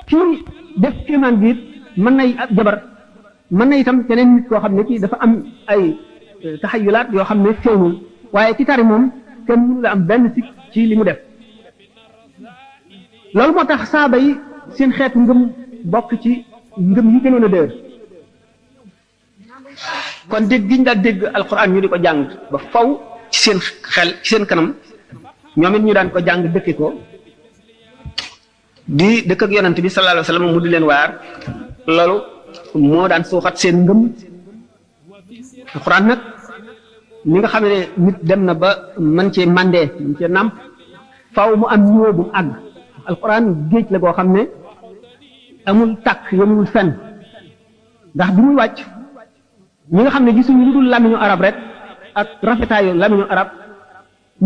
Speaker 1: kii def kéemaan bi mën nay ab jabar mën na itam keneen nit koo xam ne kii dafa am ay taxayulaat yoo xam ne feeñul waaye ki tari moom kenn mënu la am benn sikk ci li mu def loolu moo tax saaba yi seen xeetu ngëm bokk ci ngëm yi gënoon a dëër kon dégg giñ daal dégg alquran ñu di ko jàng ba faw ci seen xel ci seen kanam ñoom it ñu daan ko jàng dëkke ko di dëkk ak yonent bi sallallahu alayhi wasallam mu di leen waar loolu moo daan suuxat seen ngëm. alxuraan nag ni nga xam ne nit dem na ba mën cee mandee mën cee nàmp faaw mu am niveau bu mu àgg. alxuraan géej la goo xam ne amul tàkk yemul fenn ndax bi muy wàcc ñi nga xam ne gisuñu lu dul làmmiñu arab rek ak rafetaayu làmmiñu arab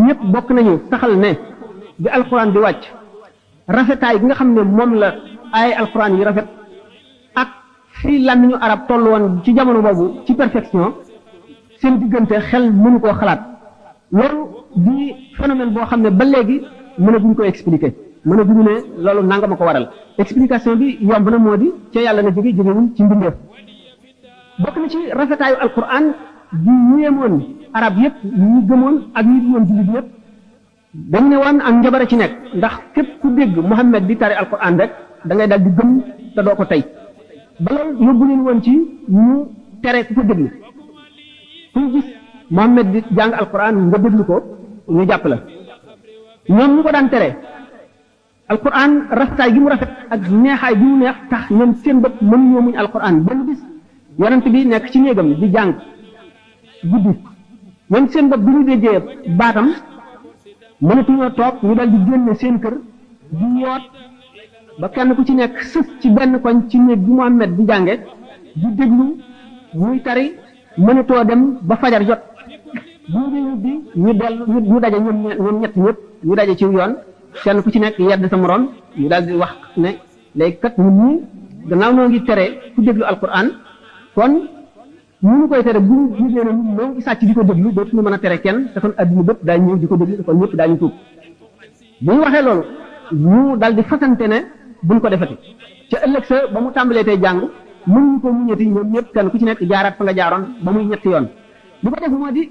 Speaker 1: ñëpp bokk nañu saxal ne bi alxuraan di wàcc rafetaay bi nga xam ne moom la ay alxuraan yi rafet ak fii làmmiñu arab toll woon ci jamono boobu ci perfection seen diggante xel mënu koo xalaat loolu di phénomène boo xam ne ba léegi mënaguñ ko expliquer mënaguñu ne loolu nanga ma ko waral explication bi yomb na moo di ca yàlla na jógewul ci mbindeef bokk na ci rafetaayu alquran di yéemoon arab yëpp ñi gëmoon ak ñi di woon jullit yëpp dañ ne woon ak njabara ci nekk ndax képp ku dégg Muhammad di tari alquran rek da ngay dal di gëm te doo ko tey ba loolu yóbbu leen woon ci ñu tere ku ko déglu fu ñu gis Muhammad di jàng alquran nga déglu ko ñu jàpp la ñoom ñu ko daan tere alquran rafetaay gi mu rafet ak neexaay bi mu neex tax ñoom seen bopp mënuñoo muñ alquran benn bis yonent bi nekk ci néegam di jàng guddi ñoom seen bopp bi ñu déggee baatam mënatuñoo toog ñu dal di génne seen kër di yoot ba kenn ku ci nekk sës ci benn koñ ci néeg bi Muhammad di jànge di déglu muy tari mënatoo dem ba fajar jot bu ñu bi ñu dellu ñu daje ñoom ñett ñëpp ñu daje ci yoon kenn ku ci nekk yedd sa morom ñu daal di wax ne léegi kat ñun ñii gannaaw noo ngi tere ku déglu alquran kon ñu koy tere bu ñu leen ñun noo ngi sàcc di ko déglu dootuñu mën a tere kenn te kon adduna bépp daañu ñëw di ko déglu te kon ñëpp daañu tuub bu ñu waxee loolu ñu dal di fasante ne buñ ko defati ca ëllëg sa ba mu tàmbalee tey jàng mën ñu ko muñati ñoom ñëpp kenn ku ci nekk jaaraat fa nga jaaroon ba muy ñetti yoon li ko def moo di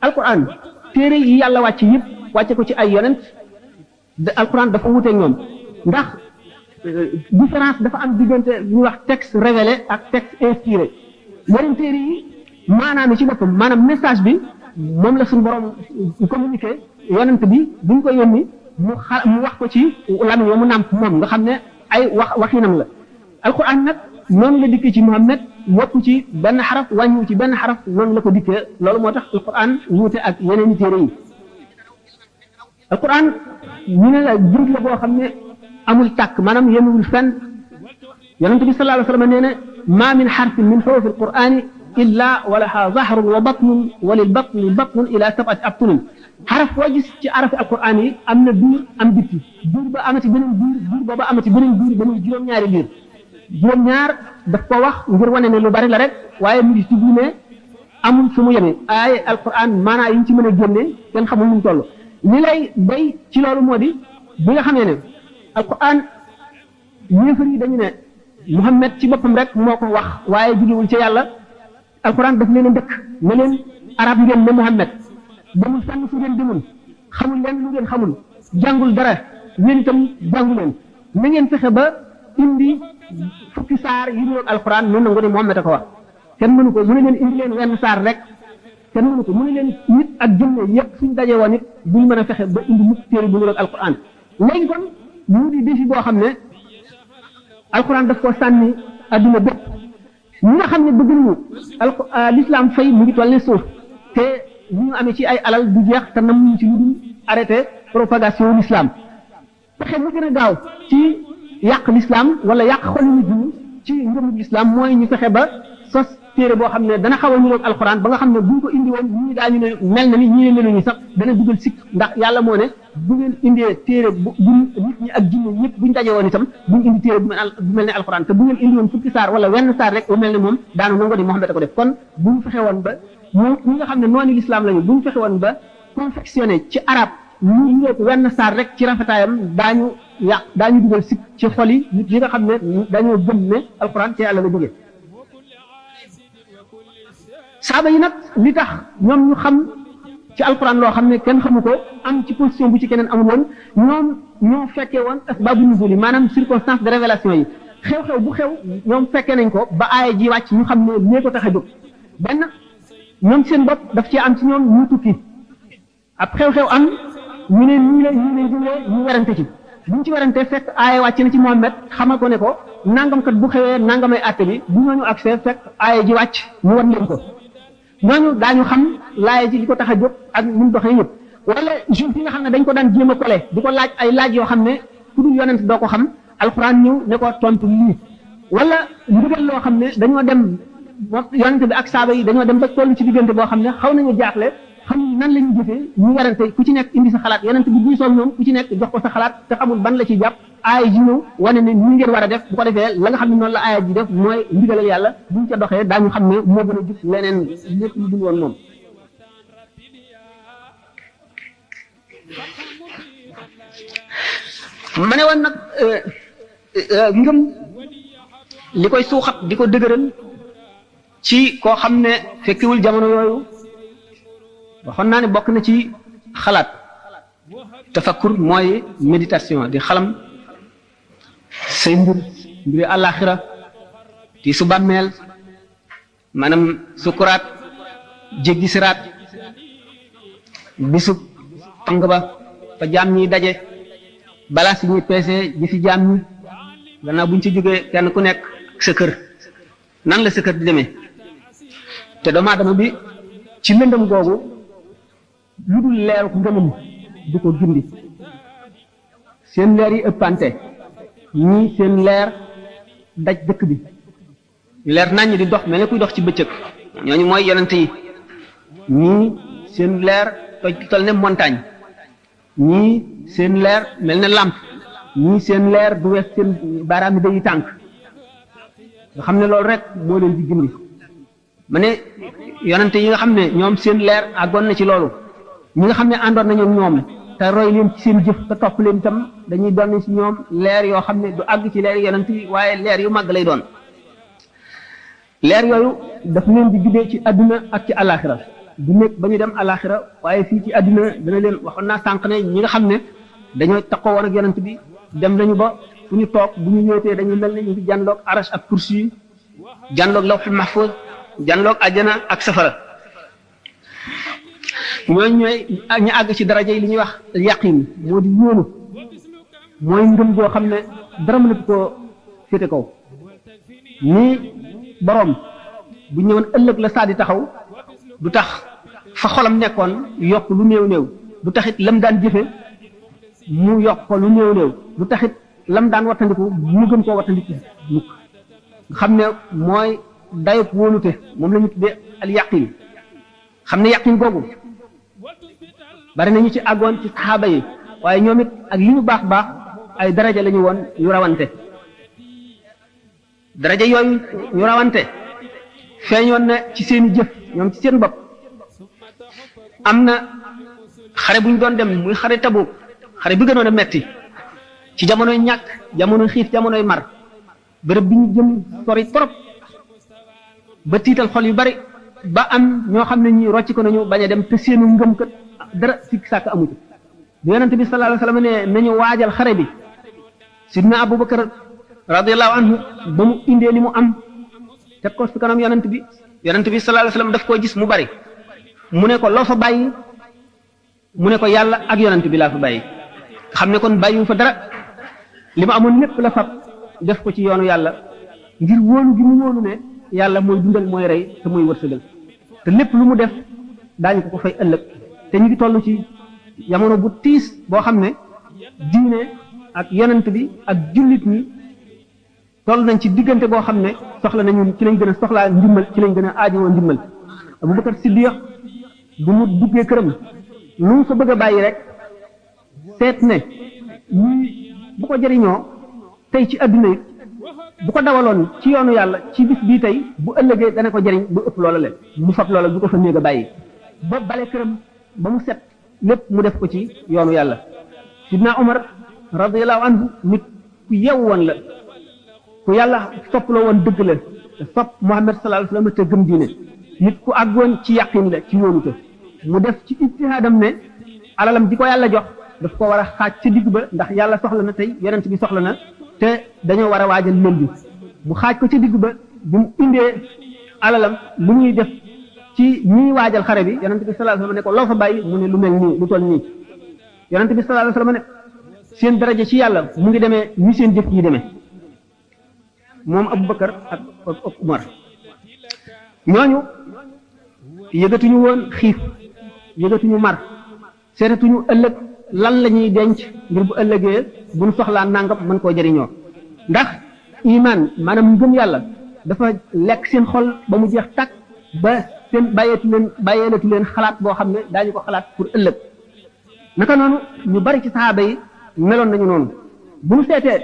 Speaker 1: alquran téere yi yàlla wàcc yëpp wàcce ko ci ay yonent alquran dafa wuteeg ñoom ndax différence dafa am diggante lu ñuy wax texte révélé ak texte inspiré yeneen téere yi maanaam ci boppam maanaam message bi moom la suñu borom communiqué yonent bi buñ ko yónni mu wax ko ci lamiñ wa mu nàmp moom nga xam ne ay waxinam la alquran nag noonu la dikkee ci Muhammad yokku ci benn xaraf wàññiwu ci benn xaraf noonu la ko dikkee loolu moo tax alquran wuute ak yeneen i téere yi alquran ñu ne la géej la boo xam ne amul tàkk maanaam yemul fenn yonente bi sallallahu alayhi wa sallam nee na ma min xarfin min xurufi alqurani illa wa laha zahrun wa batnun wa lil batni batnun ila sab'ati abtunin xaraf foo gis ci arafi alquran yi am na biir am bitti biir ba amati beneen biir booba amati beneen biir ba muy juróom-ñaari biir juróom-ñaar daf ko wax ngir wane ne lu bari la rek waaye mu ngi ci biir ne amul fu mu yemee ay alquran maanaa yi ñu ci mën a génne kenn xamul nu mu toll li lay bay ci loolu moo di bi nga xamee ne alquran yéefar yi dañu ne Muhammad ci boppam rek moo ko wax waaye jugewul ci yàlla alquran daf leen a ndëkk ne leen arab ngeen ne Muhammad demul fenn fu ngeen demul xamul leen lu ngeen xamul jàngul dara yéen itam jàngu leen na ngeen fexe ba indi fukki saar yi ñu alquran noonu nangu ne Muhammad a ko wax kenn mënu ko mu ne leen indi leen wenn saar rek kenn mënu ko mu ne leen nit ak jinne yëpp suñ dajee woon nit buñ mën a fexe ba indi mukk téere bu ñu alquran léegi kon mu di défi boo xam ne alquran daf ko sànni adduna bépp ñi nga xam ne bëgg nañu l'islam fay mu ngi toll ne suuf te ñu amee ci ay alal du jeex te nam ci lu dul arrêté propagation l'islam pexe mu gën a gaaw ci yàq l'islam wala yàq xolu nit ñi ci ngëmu l'islam mooy ñu fexe ba sos téere boo xam ne dana xaw a niroog alquran ba nga xam ne buñ ko indi woon ñii daañu ne mel na ni ñii ne meluñu sax dana dugal sikk ndax yàlla moo ne bu ngeen indee téere bu nit ñi ak jinne ñëpp buñ daje woon itam buñ indi téere bu mel ne alquran te bu ngeen indi woon fukki saar wala wenn saar rek bu mel ne moom daanu nango di Muhammad a ko def kon buñ fexe woon ba ñi nga xam ne noonu l'islam lañu buñ fexe woon ba confectionné ci arab ñu ñëpp wenn saar rek ci rafetaayam daañu dugal sikk ci xol yi nit yi nga xam ne dañoo gëm ne alquran ci yàlla la jógee saaba yi nag li tax ñoom ñu xam ci alquran loo xam ne kenn xamu ko am ci position bu ci keneen amul woon ñoom ñoo fekkee woon asbaabu nuzul yi maanaam circonstance de révélation yi xew-xew bu xew ñoom fekkee nañ ko ba aaya ji wàcc ñu xam ne lee ko tax a jóg benn ñoom seen bopp daf ci am ci ñoom ñu tukki ab xew-xew am ñu ne nii la ñu ne ñu werante ci buñ ci werante fekk aaya wàcc na ci Muhammad xamal ko ne ko nangam kat bu xewee nangamay àtte bi bu ñooñu accès fekk aaya ji wàcc ñu wan leen ko ñooñu daañu xam laaya ji li ko tax a jóg ak ni mu doxee yëpp wala juif yi nga xam ne dañ ko daan jéem a kole di ko laaj ay laaj yoo xam ne ku dul yonent doo ko xam alxuraan ñëw ne ko tontu lii wala ndigal loo xam ne dañoo dem yonent bi ak saaba yi dañoo dem ba toll ci diggante boo xam ne xaw nañu jaaxle xam nan la ñu jëfee ñu warante ku ci nekk indi sa xalaat yonent bi buy soog ñoom ku ci nekk jox ko sa xalaat te xamul ban la ci jàpp aaya ji ñëw wane ne ñu ngeen war a def bu ko defee la nga xam ne noonu la aaya ji def mooy ndigalal yàlla buñ ca doxee daañu xam ne moo gën a jub leneen lépp lu dul woon moom ma ne woon nag ngëm li koy suuxat di ko dëgëral ci koo xam ne fekkiwul jamono yooyu waxoon naa ne bokk na ci xalaat tafakkur mooy méditation di xalam say mbiri àllaaxira ti su bàmmeel maanaam sukuraat jéggi siraat bisu pang ba fa jaam ñi daje balaa si ñuy peese jëfi jaam ñi gannaaw buñ ci jógee kenn ku nekk sa kër nan la sa kër di demee te doomu aadama bi ci lëndëm googu lu dul leeru ngëmam du ko gindi seen leer yi ëppante ñii seen leer daj dëkk bi ñu leer naññ di dox mel ne kuy dox ci bëccëg ñooñu mooy yonent yi ñii seen leer tol ne montagne ñii seen leer mel ne làmp ñii seen leer du wees seen baaraam yi day tànk nga xam ne loolu rek moo leen di gindi ma ne yonente yi nga xam ne ñoom seen leer àggoon na ci loolu ñi nga xam ne àndoon nañu ñoom te roy leen ci seen jëf te topp leen itam dañuy doon ci ñoom leer yoo xam ne du àgg ci leer yonent yi waaye leer yu màgg lay doon leer yooyu daf leen di guddee ci àdduna ak ci alaxira du nekk ba ñu dem alaxira waaye fii ci àdduna dana leen waxoon naa sànq ne ñi nga xam ne dañoo takkoo woon ak yonent bi dem nañu ba fu ñu toog bu ñu wéetee dañuy mel ne ñu ngi jànloog arash ak kursi yi jànloog lawxul mahfuz jànloog àjjana ak safara ñooñu ñooy ñu àgg ci daraja yi li ñuy wax yaqin moo di wóolu mooy ngëm goo xam ne dara mënatu koo féete kaw nii boroom bu ñëwoon ëllëg la saa di taxaw du tax fa xolam nekkoon yokk lu néew néew du taxit lam daan jëfe mu yokk ko lu néew néew du taxit lam daan wattandiku mu gën koo wattandiku mukk nga xam ne mooy dayub wóolute moom la ñu tuddee al yaqin xam ne yaqin googu bari nañu ci àggoon ci saxaaba yi waaye ñoom it ak li ñu baax baax ay daraja la ñu woon yu rawante daraja yooyu ñu rawante feeñoon na ci seeni jëf ñoom ci seen bopp am na xare bu ñu doon dem muy xare Tabuk xare bi gënoon a metti ci jamonoy ñàkk jamonoy xiif jamonoy mar bërëb bi ñu jëm sori trop ba tiital xol yu bari ba am ñoo xam ne ñi rocc ko nañu bañ a dem te seenu ngëm kat dara sikk sàkk amu ci bi yonente bi sallallahu alayhi wasallam ne nañu waajal xare bi sidna Abubakar radiyallahu anhu ba mu indee li mu am teg ko fi kanam yonent bi sallallahu alayhi wasallam daf koo gis mu bari mu ne ko loo fa bàyyi mu ne ko yàlla ak yonent bi laa fa bàyyi xam ne kon bàyyiwu fa dara li ma amoon lépp la fab def ko ci yoonu yàlla ngir wóolu gi mu wóolu ne yàlla mooy dundal mooy rey te mooy wërsëgal te lépp lu mu def daañu ko fay ëllëg te ñu ngi toll ci jamono bu tiis boo xam ne diine ak yonent bi ak jullit ñi toll nañ ci diggante boo xam ne soxla nañu ci lañ gën a soxlaa ndimbal ci lañ gën a aajowoo ndimbal Abubakar Siddiq bu mu duggee këram lu mu fa bëgg a bàyyi rek seet ne ñii bu ko jëriñoo tey ci adduna yi bu ko dawaloon ci yoonu yàlla ci bis bii tey bu ëllëgee dana ko jëriñ bu ëpp loola leen mu fab loola bu ko fa néeg a bàyyi ba bale këram ba mu set lépp mu def ko ci yoonu yàlla sidna Umar radiyallahu anhu nit ku yew woon la ku yàlla soppaloo woon dëgg la te sopp Muhammad sallallahu alayhi wasallam te gëm diine nit ku àggoon ci yaqin la ci wóolute mu def ci ijtihaadam ne alalam di ko yàlla jox daf ko war a xaaj ci digg ba ndax yàlla soxla na tey yonent bi soxla na te dañoo war a waajal lël bi mu xaaj ko ci digg ba bi mu indee alalam lu ñuy def ci ñiy waajal xare bi yonent bi sallallahu alayhi wasallam ne ko loo fa bàyyi mu ne lu mel nii lu toll nii yonent bi sallallahu alayhi wasallam ne seen daraja ci yàlla mu ngi demee ni seen jëf yi demee moom Abubakar ak Umar ñooñu yëgatuñu woon xiif yëgatuñu mar seetatuñu ëllëg lan la ñuy denc ngir bu ëllëgee bu ñu soxlaa nangam mën koo jëriñoo ndax iman maanaam ngëm yàlla dafa lekk seen xol ba mu jeex tàkk ba seen bàyyeelatu leen xalaat boo xam ne daañu ko xalaat pour ëllëg naka noonu ñu bari ci saxaaba yi meloon nañu noonu bu ñu seetee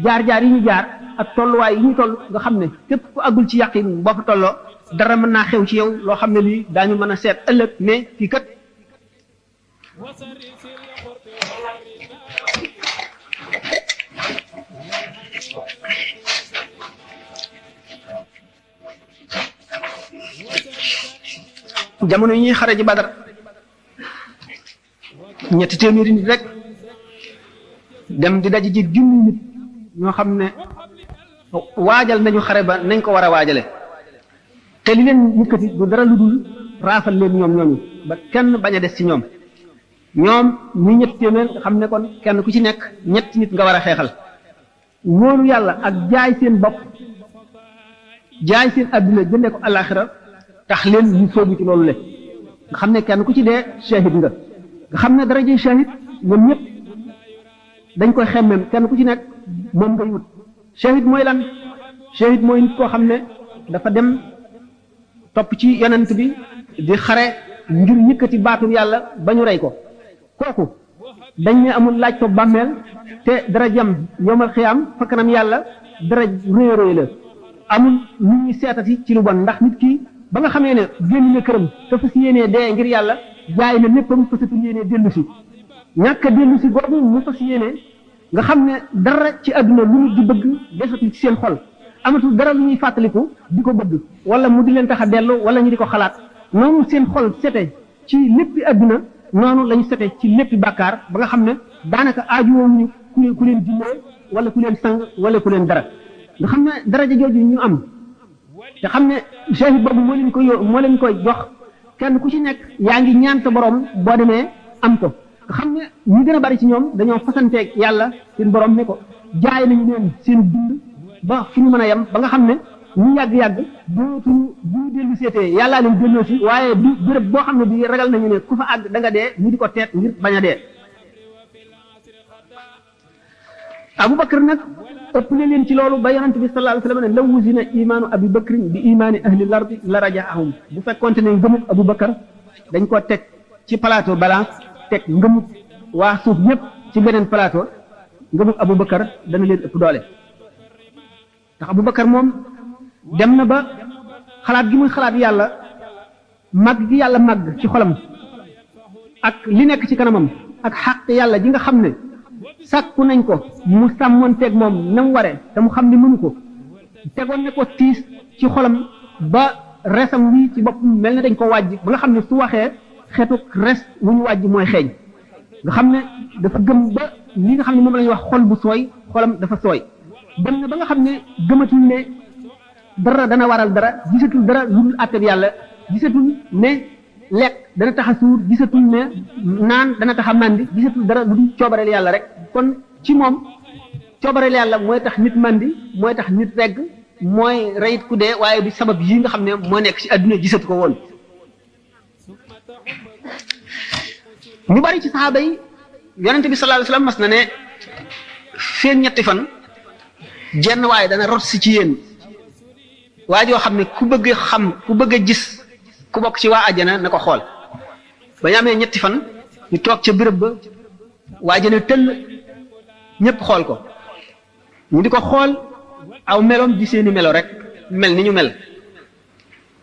Speaker 1: jaar-jaar yi ñu jaar ak tolluwaay yi ñu toll nga xam ne képp ku àggul ci yàqin boo fa tolloo dara mën naa xew ci yow loo xam ne lii daañu mën a seet ëllëg ne kii kat jamono yi ñuy xare ji Badar ñetti téeméeri nit rek dem di daje ji junni nit ñoo xam ne waajal nañu xare ba nañ ko war a waajale te li leen yëkkati du dara lu dul raafal leen ñoom ñooñu ba kenn bañ a des ci ñoom ñi ñetti téeméer nga xam ne kon kenn ku ci nekk ñetti nit nga war a xeexal ñoonu yàlla ak jaay seen bopp jaay seen adduna jëndee ko alaxira tax leen ñu soobu ci loolu le nga xam ne kenn ku ci dee shahid nga xam ne daraje shahid ñoom ñëpp dañ koy xemmem kenn ku ci nekk moom ngay wut shahid mooy lan shahid mooy nit koo xam ne dafa dem topp ci yonent bi di xare ngir yëkkati baatu yàlla ba ñu rey ko kooku dañ ne amul laaj ko bàmmeel te darajam yowmal xiyaam fa kanam yàlla daraj réy réy la amul lu ñuy seetati ci lu bon ndax nit ki ba nga xamee ne génn na këram te fas yéenee dee ngir yàlla jaay na léppam fasatul yéenee dellu si ñàkk a dellu si googu mu fas yéenee nga xam ne dara ci àdduna lu nit di bëgg desatul ci seen xol amatul dara lu ñuy fàttaliku di ko bëgg wala mu di leen tax a dellu wala ñu di ko xalaat noonu seen xol sete ci léppi àdduna noonu lañu sete ci léppi bàkkaar ba nga xam ne daanaka aajuwoowuñu ku leen dimbale wala ku leen sang wala ku leen dara nga xam ne daraja jooju ñu am te xam ne shahid boobu moo leen koy jox kenn ku ci nekk yaa ngi ñaan sa borom boo demee am ko nga xam ne ñu gën a bari ci ñoom dañoo fasanteeg yàlla seen borom ne ko jaay nañu leen seen dund ba fi ñu mën a yem ba nga xam ne ñu yàgg-yàgg dootuñu bu dellu seetee yàllaa leen delloo si waaye du béréb boo xam ne bi ragal nañu ne ku fa àgg da nga dee ñu di ko teet ngir bañ a dee Abubakar nag ëpp na leen ci loolu ba yonent bi sallallahu alayhi wa sallam ne law wuzina imaanu Abi Bakrin bi imaani ahli lardi la rajaahum bu fekkonte ne ngëmub Abubakar dañ ko teg ci plateau balance teg ngëmub waa suuf ñëpp ci beneen plateau ngëmub Abubakar dana leen ëpp doole ndax Abubakar moom dem na ba xalaat gi muy xalaat yàlla màgg gi yàlla màgg ci xolam ak li nekk ci kanamam ak xàq yàlla ji nga xam ne sàkku nañ ko mu sàmmoonteeg moom na mu waree te mu xam ne mënu ko tegoon na ko tiis ci xolam ba resam wi ci bopp mel ne dañ ko wàjj ba nga xam ne su waxee xeetu res wu ñu wàjj mooy xeeñ nga xam ne dafa gëm ba li nga xam ne moom la ñuy wax xol bu sooy xolam dafa sooy dem na ba nga xam ne gëmatul ne dara dana waral dara gisatul dara lu dul àtteb yàlla gisatul ne lekk dana tax a suur gisatul ne naan dana tax a màndi gisatul dara lu dul coobareel yàlla rek kon ci moom coobareel yàlla mooy tax nit màndi mooy tax nit regg mooy reyit ku dee waaye du sabab yi nga xam ne moo nekk ci àdduna gisatu ko woon ñu bari ci saxaaba yi yonente bi sallallahu alayhi wasallam mas na ne feen ñetti fan jenn waaye dana rot si ci yéen waa joo xam ne ku bëgg xam ku bëgg a gis ku bokk ci waa àjjana na ko xool ba ñu amee ñetti fan ñu toog ca béréb ba waa àjjana tëll ñëpp xool ko ñu di ko xool aw meloom di seeni melo rek mel ni ñu mel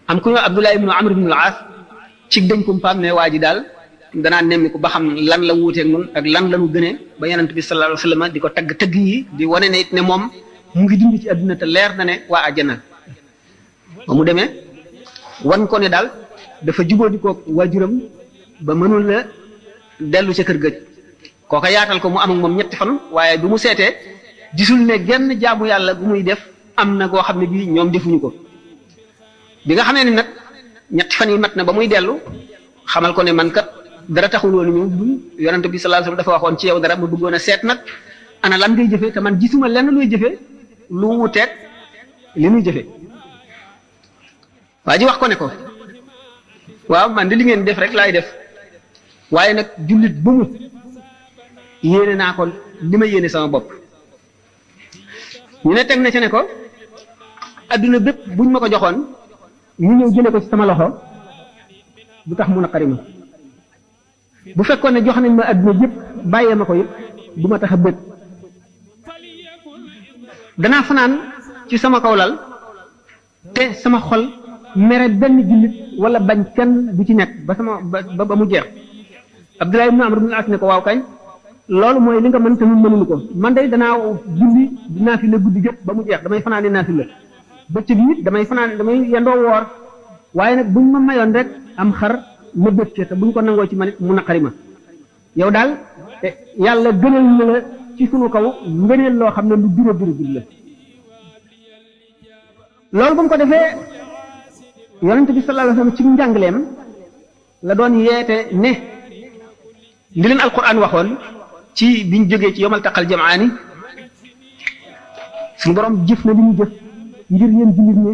Speaker 1: am ku ñëw Abdullah ibnu Amr ibnu al-As ci dañ ko paam ne waa ji daal danaa nemmi ko ba xam lan la wuuteeg nun ak lan la ñu gënee ba yonent bi sallallahu alayhi wasallam di ko tagg tëgg yi di wane ne it ne moom mu ngi dund ci àdduna te leer na ne waa àjjana ba mu demee wan ko ne daal dafa jubóo di ko waajuram ba mënul la dellu ca kër gëj kooka yaatal ko mu am ak moom ñetti fan waaye bu mu seetee gisul ne genn jaamu yàlla bu muy def am na koo xam ne bii ñoom defuñu ko bi nga xamee ni nag ñetti fan yi mat na ba muy dellu xamal ko ne man kat dara taxul woon ñëw du yonent bi sallallahu alayhi wasallam dafa waxoon ci yow dara ma bëggoon a seet nag ana lan ngay jëfee te man gisuma lenn luy jëfee lu wuteeg li muy jëfee waa ji wax ko ne ko waaw man de li ngeen def rek laay def waaye nag jullit bu mu yéene naa ko li ma yéene sama bopp ñu ne teg na ci ne ko adduna bépp buñ ma ko joxoon ñu ñëw jële ko ci sama loxo du tax mu naqari ma bu fekkoon ne jox nañ ma adduna yëpp bàyyee ma ko yëpp du ma tax a bëgg danaa fanaan ci sama kaw lal te sama xol mere benn jullit wala bañ kenn du ci nekk ba sama ba mu jeex Abdullah ibn Amr ibn al-As ne ko waaw kañ loolu mooy li nga mën te ñun mënuñu ko man day danaa julli dinaa fi la guddi jëpp ba mu jeex damay fanaane naa fi la bëccëg it damay fanaan damay yendoo woor waaye nag buñ ma mayoon rek am xar ma bëgg te buñ ko nangoo ci man it mu naqari ma yow daal yàlla gënal na la ci sunu kaw ngëneel loo xam ne lu biro la loolu ba mu ko defee yonent bi sallallahu alayhi wasallam ci njàngaleem la doon yeete ne li leen alquran waxoon ci biñ jógee ci yomal taqal jamaani suñu borom jëf na li mu jëf ngir yéen jullit ñi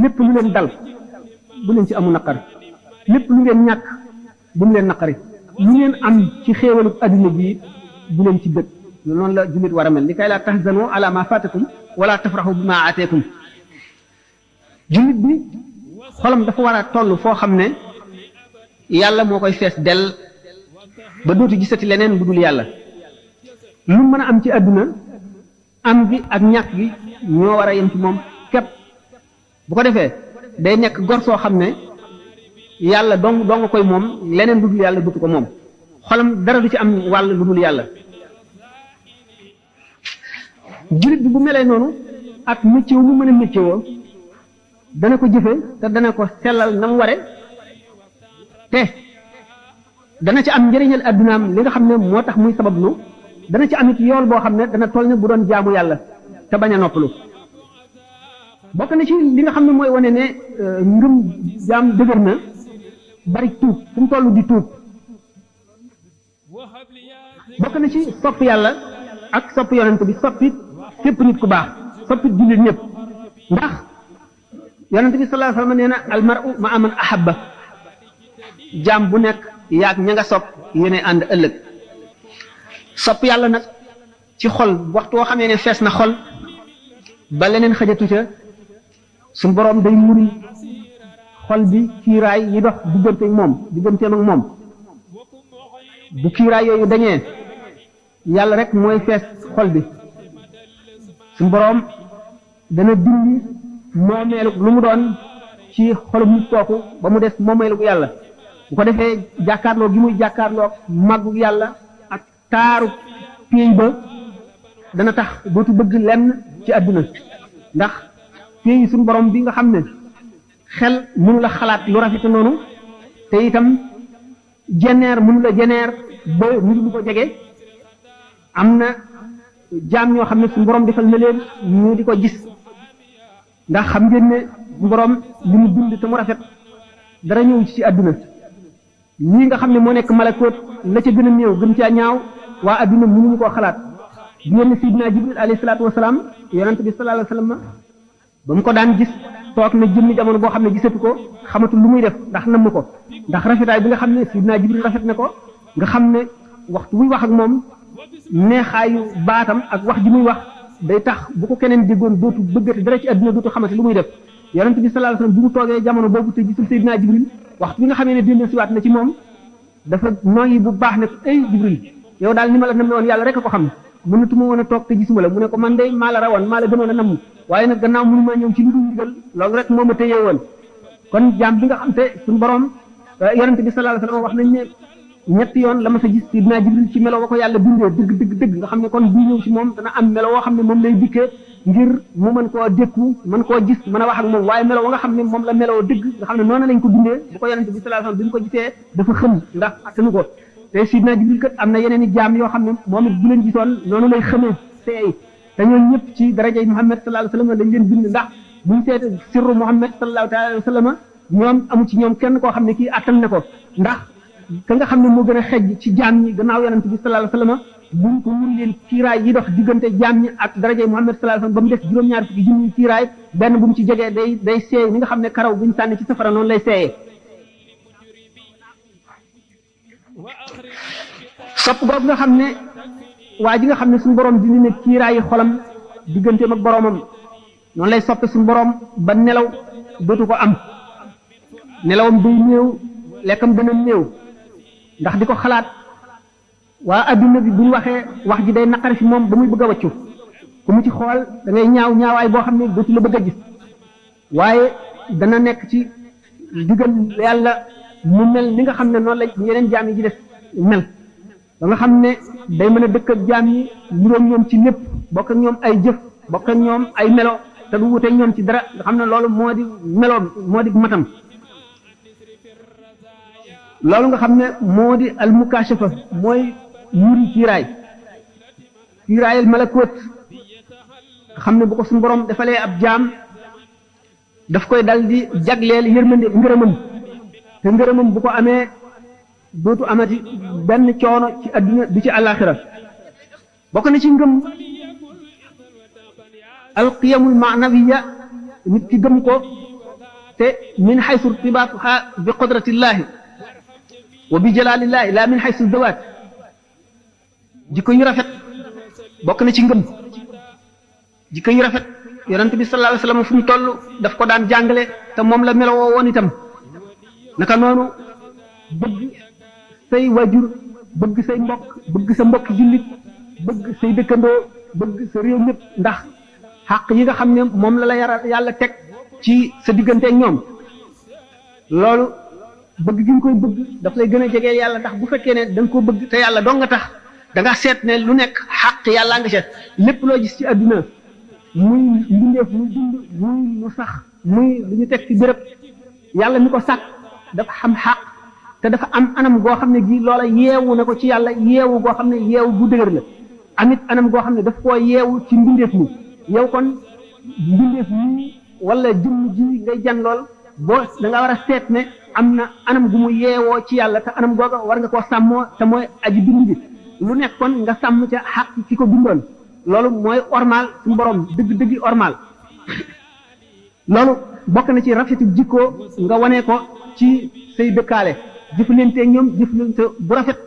Speaker 1: lépp lu leen dal bu leen ci amu naqar lépp lu ngeen ñàkk bu mu leen naqari lu ngeen am ci xéewalu adduna bi bu leen ci bëgg noonu la jullit war a mel li kay laa tahzanu ala ma fatakum wala tafrahu bima ateekum jullit bi xolam dafa war a toll foo xam ne yàlla moo koy fees dell ba dootu gisati leneen lu dul yàlla lu mën a am ci àdduna am gi ak ñàkk gi ñoo war a yem ci moom képp bu ko defee day nekk gor soo xam ne yàlla dong koy moom leneen lu dul yàlla dootu ko moom xolam dara du ci am wàll lu dul yàlla jullit bi bu melee noonu ak métier mu mën a métier woo dana ko jëfe te dana ko sellal na mu ware te dana ci am njëriñal addunaam li nga xam ne moo tax muy sabablu dana ci am it yool boo xam ne dana toll ne bu doon jaamu yàlla te bañ a noppalu bokk na ci li nga xam ne mooy wane ne ngëm jaam dëgër na bari tuub fu mu toll di tuub bokk na ci sopp yàlla ak sopp yonent bi soppit képp nit ku baax soppit jullit ñëpp ndax yonent bi sallallahu alayhi wasallam nee na almar'u ma'a man ahabba jaam bu nekk yaag ña nga sopp yéene ànd ëllëg sopp yàlla nag ci xol waxtu woo xamee ne fees na xol ba leneen xajatu ca suñu boroom day muri xol bi kiiraay yi dox digganteem ak moom bu kiiraay yooyu dañee yàlla rek mooy fees xol bi suñu boroom dana dindi moomeelu lu mu doon ci xolum nit kooku ba mu des moomeelu yàlla bu ko defee jàkkaarloo gi muy jàkkaarloo màggu yàlla ak taaru péey ba dana tax dootu bëgg lenn ci àdduna ndax péey suñu borom bi nga xam ne xel mënu la xalaat lu rafete noonu te itam jeneer mënu la jeneer ba nit du ko jege am na jaam ñoo xam ne suñu borom defal na leen ñu di ko gis ndax xam ngeen ne suñu borom li mu bind te mu rafet dara ñëw ci àdduna ñii nga xam ne moo nekk malakoot la ca gën a néew gën caa ñaaw waa adduna mënuñu koo xalaat di ngeen ne Sidina Jibril alayhi salaatu wasalaam yonent bi sallallahu alayhi wasallam ba mu ko daan gis toog na jëmmi jamono boo xam ne gisatu ko xamatul lu muy def ndax namm ko ndax rafetaay bi nga xam ne Sidina Jibril rafet na ko nga xam ne waxtu buy wax ak moom neexaayu baatam ak wax ji muy wax day tax bu ko keneen déggoon dootu bëggati dara ci adduna dootu xamati lu muy def yonent bi sallallahu alayhi wasallam bi mu toogee jamono boobu te gisul Seydina Jibril waxtu bi nga xamee ne dellu siwaat na ci moom dafa noyyi bu baax ne ay Jibril yow daal ni ma la namme woon yàlla rek a ko xam mënatuma woon a toog te gisuma la mu ne ko man de maa la rawoon maa la gënoon a namm waaye nag gannaaw mënu maa ñëw ci lu dul ndigal loolu rek moo ma téye woon kon jaam bi nga xam te suñu borom yonent bi sallallahu alayhi wasallam wax nañ ne ñetti yoon la ma sa gis Seydina Jibril ci melo wa ko yàlla bindee dëgg nga xam ne kon bu ñëw ci moom dana am melo woo xam ne moom lay dikkee ngir mu mën koo dékku mën koo gis mën a wax ak moom waaye melo wa nga xam ne moom la meloo dëgg nga xam ne noonu lañ ko bindee bu ko yonent bi sallallahu alayhi wasallam bi mu ko gisee dafa xëm ndax attanu ko te Seydina Jibril kat am na yeneen i jaam yoo xam ne moom it bu leen gisoon noonu lay xëmee seey te ñooñu ñëpp ci darajay Muhammad sallallahu alayhi wasallam lañ leen bind ndax buñ seete sirru Muhammad sallallahu alayhi wasallam ñoom amu ci ñoom kenn koo xam ne kii attan na ko ndax ka nga xam ne moo gën a xejj ci jaam ñi gannaaw yonent bi sallallahu alayhi wasallam buñ ko mun leen kiiraay yi dox diggante jaam ñi ak daraje Muhammad sallallahu alayhi wasallam ba mu des juróom-ñaar fukki junni kiiraay benn bu mu ci jegee day seey ni nga xam ne karaw buñ sànni ci safara noonu lay seeyee sopp googu nga xam ne waa ji nga xam ne suñu borom dindi ne kiiraayi xolam digganteem ak boromam noonu lay soppe suñu borom ba nelaw dootu ko am nelawam day néew lekkam dana néew ndax di ko xalaat waa adduna bi buñ waxee wax ji day naqari fi moom ba muy bëgg a wàccu ku mu ci xool da ngay ñaawaay boo xam ne dootu la bëgg a gis waaye dana nekk ci digal yàlla mu mel ni nga xam ne noonu la yeneen jaam yi ci def mel ba nga xam ne day mën a dëkk ak jaam yi niroom ñoom ci lépp bokk ak ñoom ay jëf bokk ak ñoom ay melo te du wuteeg ñoom ci dara nga xam ne loolu moo di meloom moo di matam loolu nga xam ne moo di al mukashafa mooy yuri kiiraayal malakoot nga xam ne bu ko suñu borom defalee ab jaam daf koy dal di jagleel yërmande ngërëmam te ngërëmam bu ko amee dootu amati benn coono ci adduna du ci àllaaxira bokk na ci ngëm alqiyamul maanawiya nit ki gëm ko te min xaysu irtibaatuha bi qudratillahi wa bi jalalillahi la min xaysu dawaat jikko yu rafet bokk na ci ngëm jikko yu rafet yonent bi sallallahu alayhi wasallam fu mu toll daf ko daan jàngale te moom la melowoo woon itam naka noonu bëgg say wajur bëgg say mbokk bëgg sa mbokk jullit bëgg say dëkkandoo bëgg sa réew mépp ndax xàq yi nga xam ne moom la yàlla teg ci sa diggante ak ñoom loolu bëgg gi nga koy bëgg daf lay gën a jege yàlla ndax bu fekkee ne da nga ko bëgg te yàlla dong nga tax da nga seet ne lu nekk xàq yàlla nga seet lépp loo gis ci àdduna muy mbindeef muy dund muy lu sax muy lu ñu teg ci béréb yàlla mi ko sàkk dafa xam xàq te dafa am anam goo xam ne gi loola yeewu na ko ci yàlla yeewu goo xam ne yeewu bu dëgër la amit anam goo xam ne daf koo yeewu ci mbindeef mi yow kon mbindeef mi wala jëmm ji ngay jan lool boo da nga war a seet ne am na anam gu mu yeewoo ci yàlla te anam googa war nga koo sàmmoo te mooy aji bind bi lu nekk kon nga sàmm ca xaq ki ko bindoon loolu mooy ormal suñu borom dëgg-dëggi ormal loolu bokk na ci rafetu jikko nga wane ko ci say dëkkaale jëflante ñoom jëflante bu rafet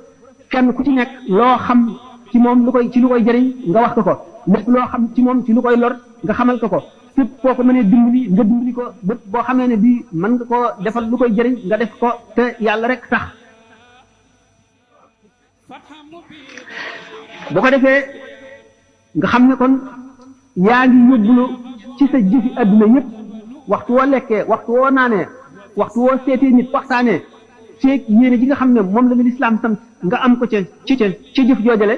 Speaker 1: kenn ku ci nekk loo xam ci moom lu koy jëriñ nga wax ko lépp loo xam ci moom ci lu koy lor nga xamal ko fépp foo ko mënee dimbali nga dimbali ko bépp boo xamee ne bii mën nga koo defal lu koy jëriñ nga def ko te yàlla rek tax bu ko defee nga xam ne kon yaa ngi yóbbulu ci sa jëfi adduna yëpp waxtu woo lekkee waxtu woo naanee waxtu woo seetee nit waxtaanee feeg yéene ji nga xam ne moom la ñu lislaam sant nga am ko ca ci jëf joojale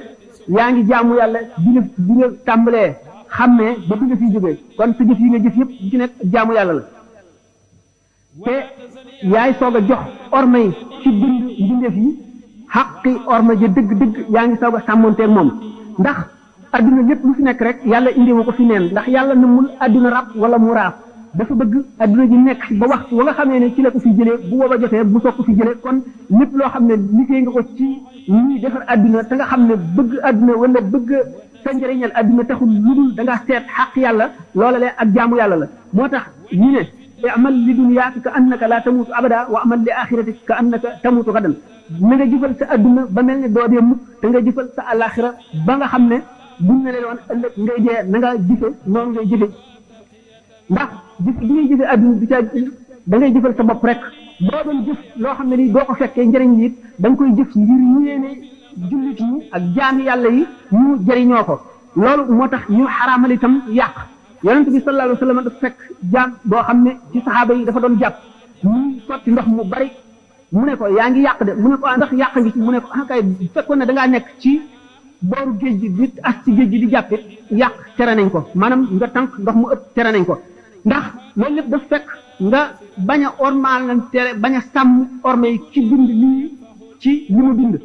Speaker 1: yaa ngi jaamu yàlla bi nga tàmbalee xàmmee ba bi nga fiy jógee kon sa jëf yi nga jëf yëpp ci nekk jaamu yàlla la te yaay soog a jox orma yi ci bind mbindeef yi xaqi orma ja dëgg-dëgg yaa ngi soog a sàmmonteeg moom ndax adduna lépp lu fi nekk rek yàlla indiwu ko fi neen ndax yàlla namul adduna rab wala mu raaf dafa bëgg adduna ji nekk ba waxtu wa nga xamee ne ci la ko fi jëlee bu booba jotee bu soog ko fi jëlee kon lépp loo xam ne liggéey nga ko ci ñuy defar adduna te nga xam ne bëgg adduna wala bëgg sa njëriñal adduna taxul lu dul da nga seet xaq yàlla loola le ak jaamu yàlla la moo tax ñu ne amal li dunyaaka ka annaka la tamutu abada wa amal li axirati ka annaka tamutu gadan na nga jëfal sa adduna ba mel ne doo dee mukk te nga jëfal sa alaxira ba nga xam ne buñ ne leen woon ëllëg ngay dee na nga jëfe noonu ngay jëfe ndax jëf bi ngay jëfe adduna bi ca da ngay jëfal sa bopp rek boo doon jëf loo xam ne nii doo ko fekkee njëriñ li it da nga koy jëf ngir yéene jullit yi ak jaami yàlla yi ñu jëriñoo ko loolu moo tax ñu xaraamal itam yàq yonent bi sallallahu alayhi wa sallam dafa fekk jaam boo xam ne ci saxaaba yi dafa doon jàpp muy sotti ndox mu bari mu ne ko yaa ngi yàq de mu ne ko ndax yàq ngi ci mu ne ko ah kay fekkoon ne da ngaa nekk ci booru géej gi di as ci géej gi di jàppit yàq tere nañ ko maanaam nga tànk ndox mu ëpp tere nañ ko ndax loolu lépp daf fekk nga bañ a ormaal nañ tere bañ a sàmm orma yi ci bind lii ci li mu bind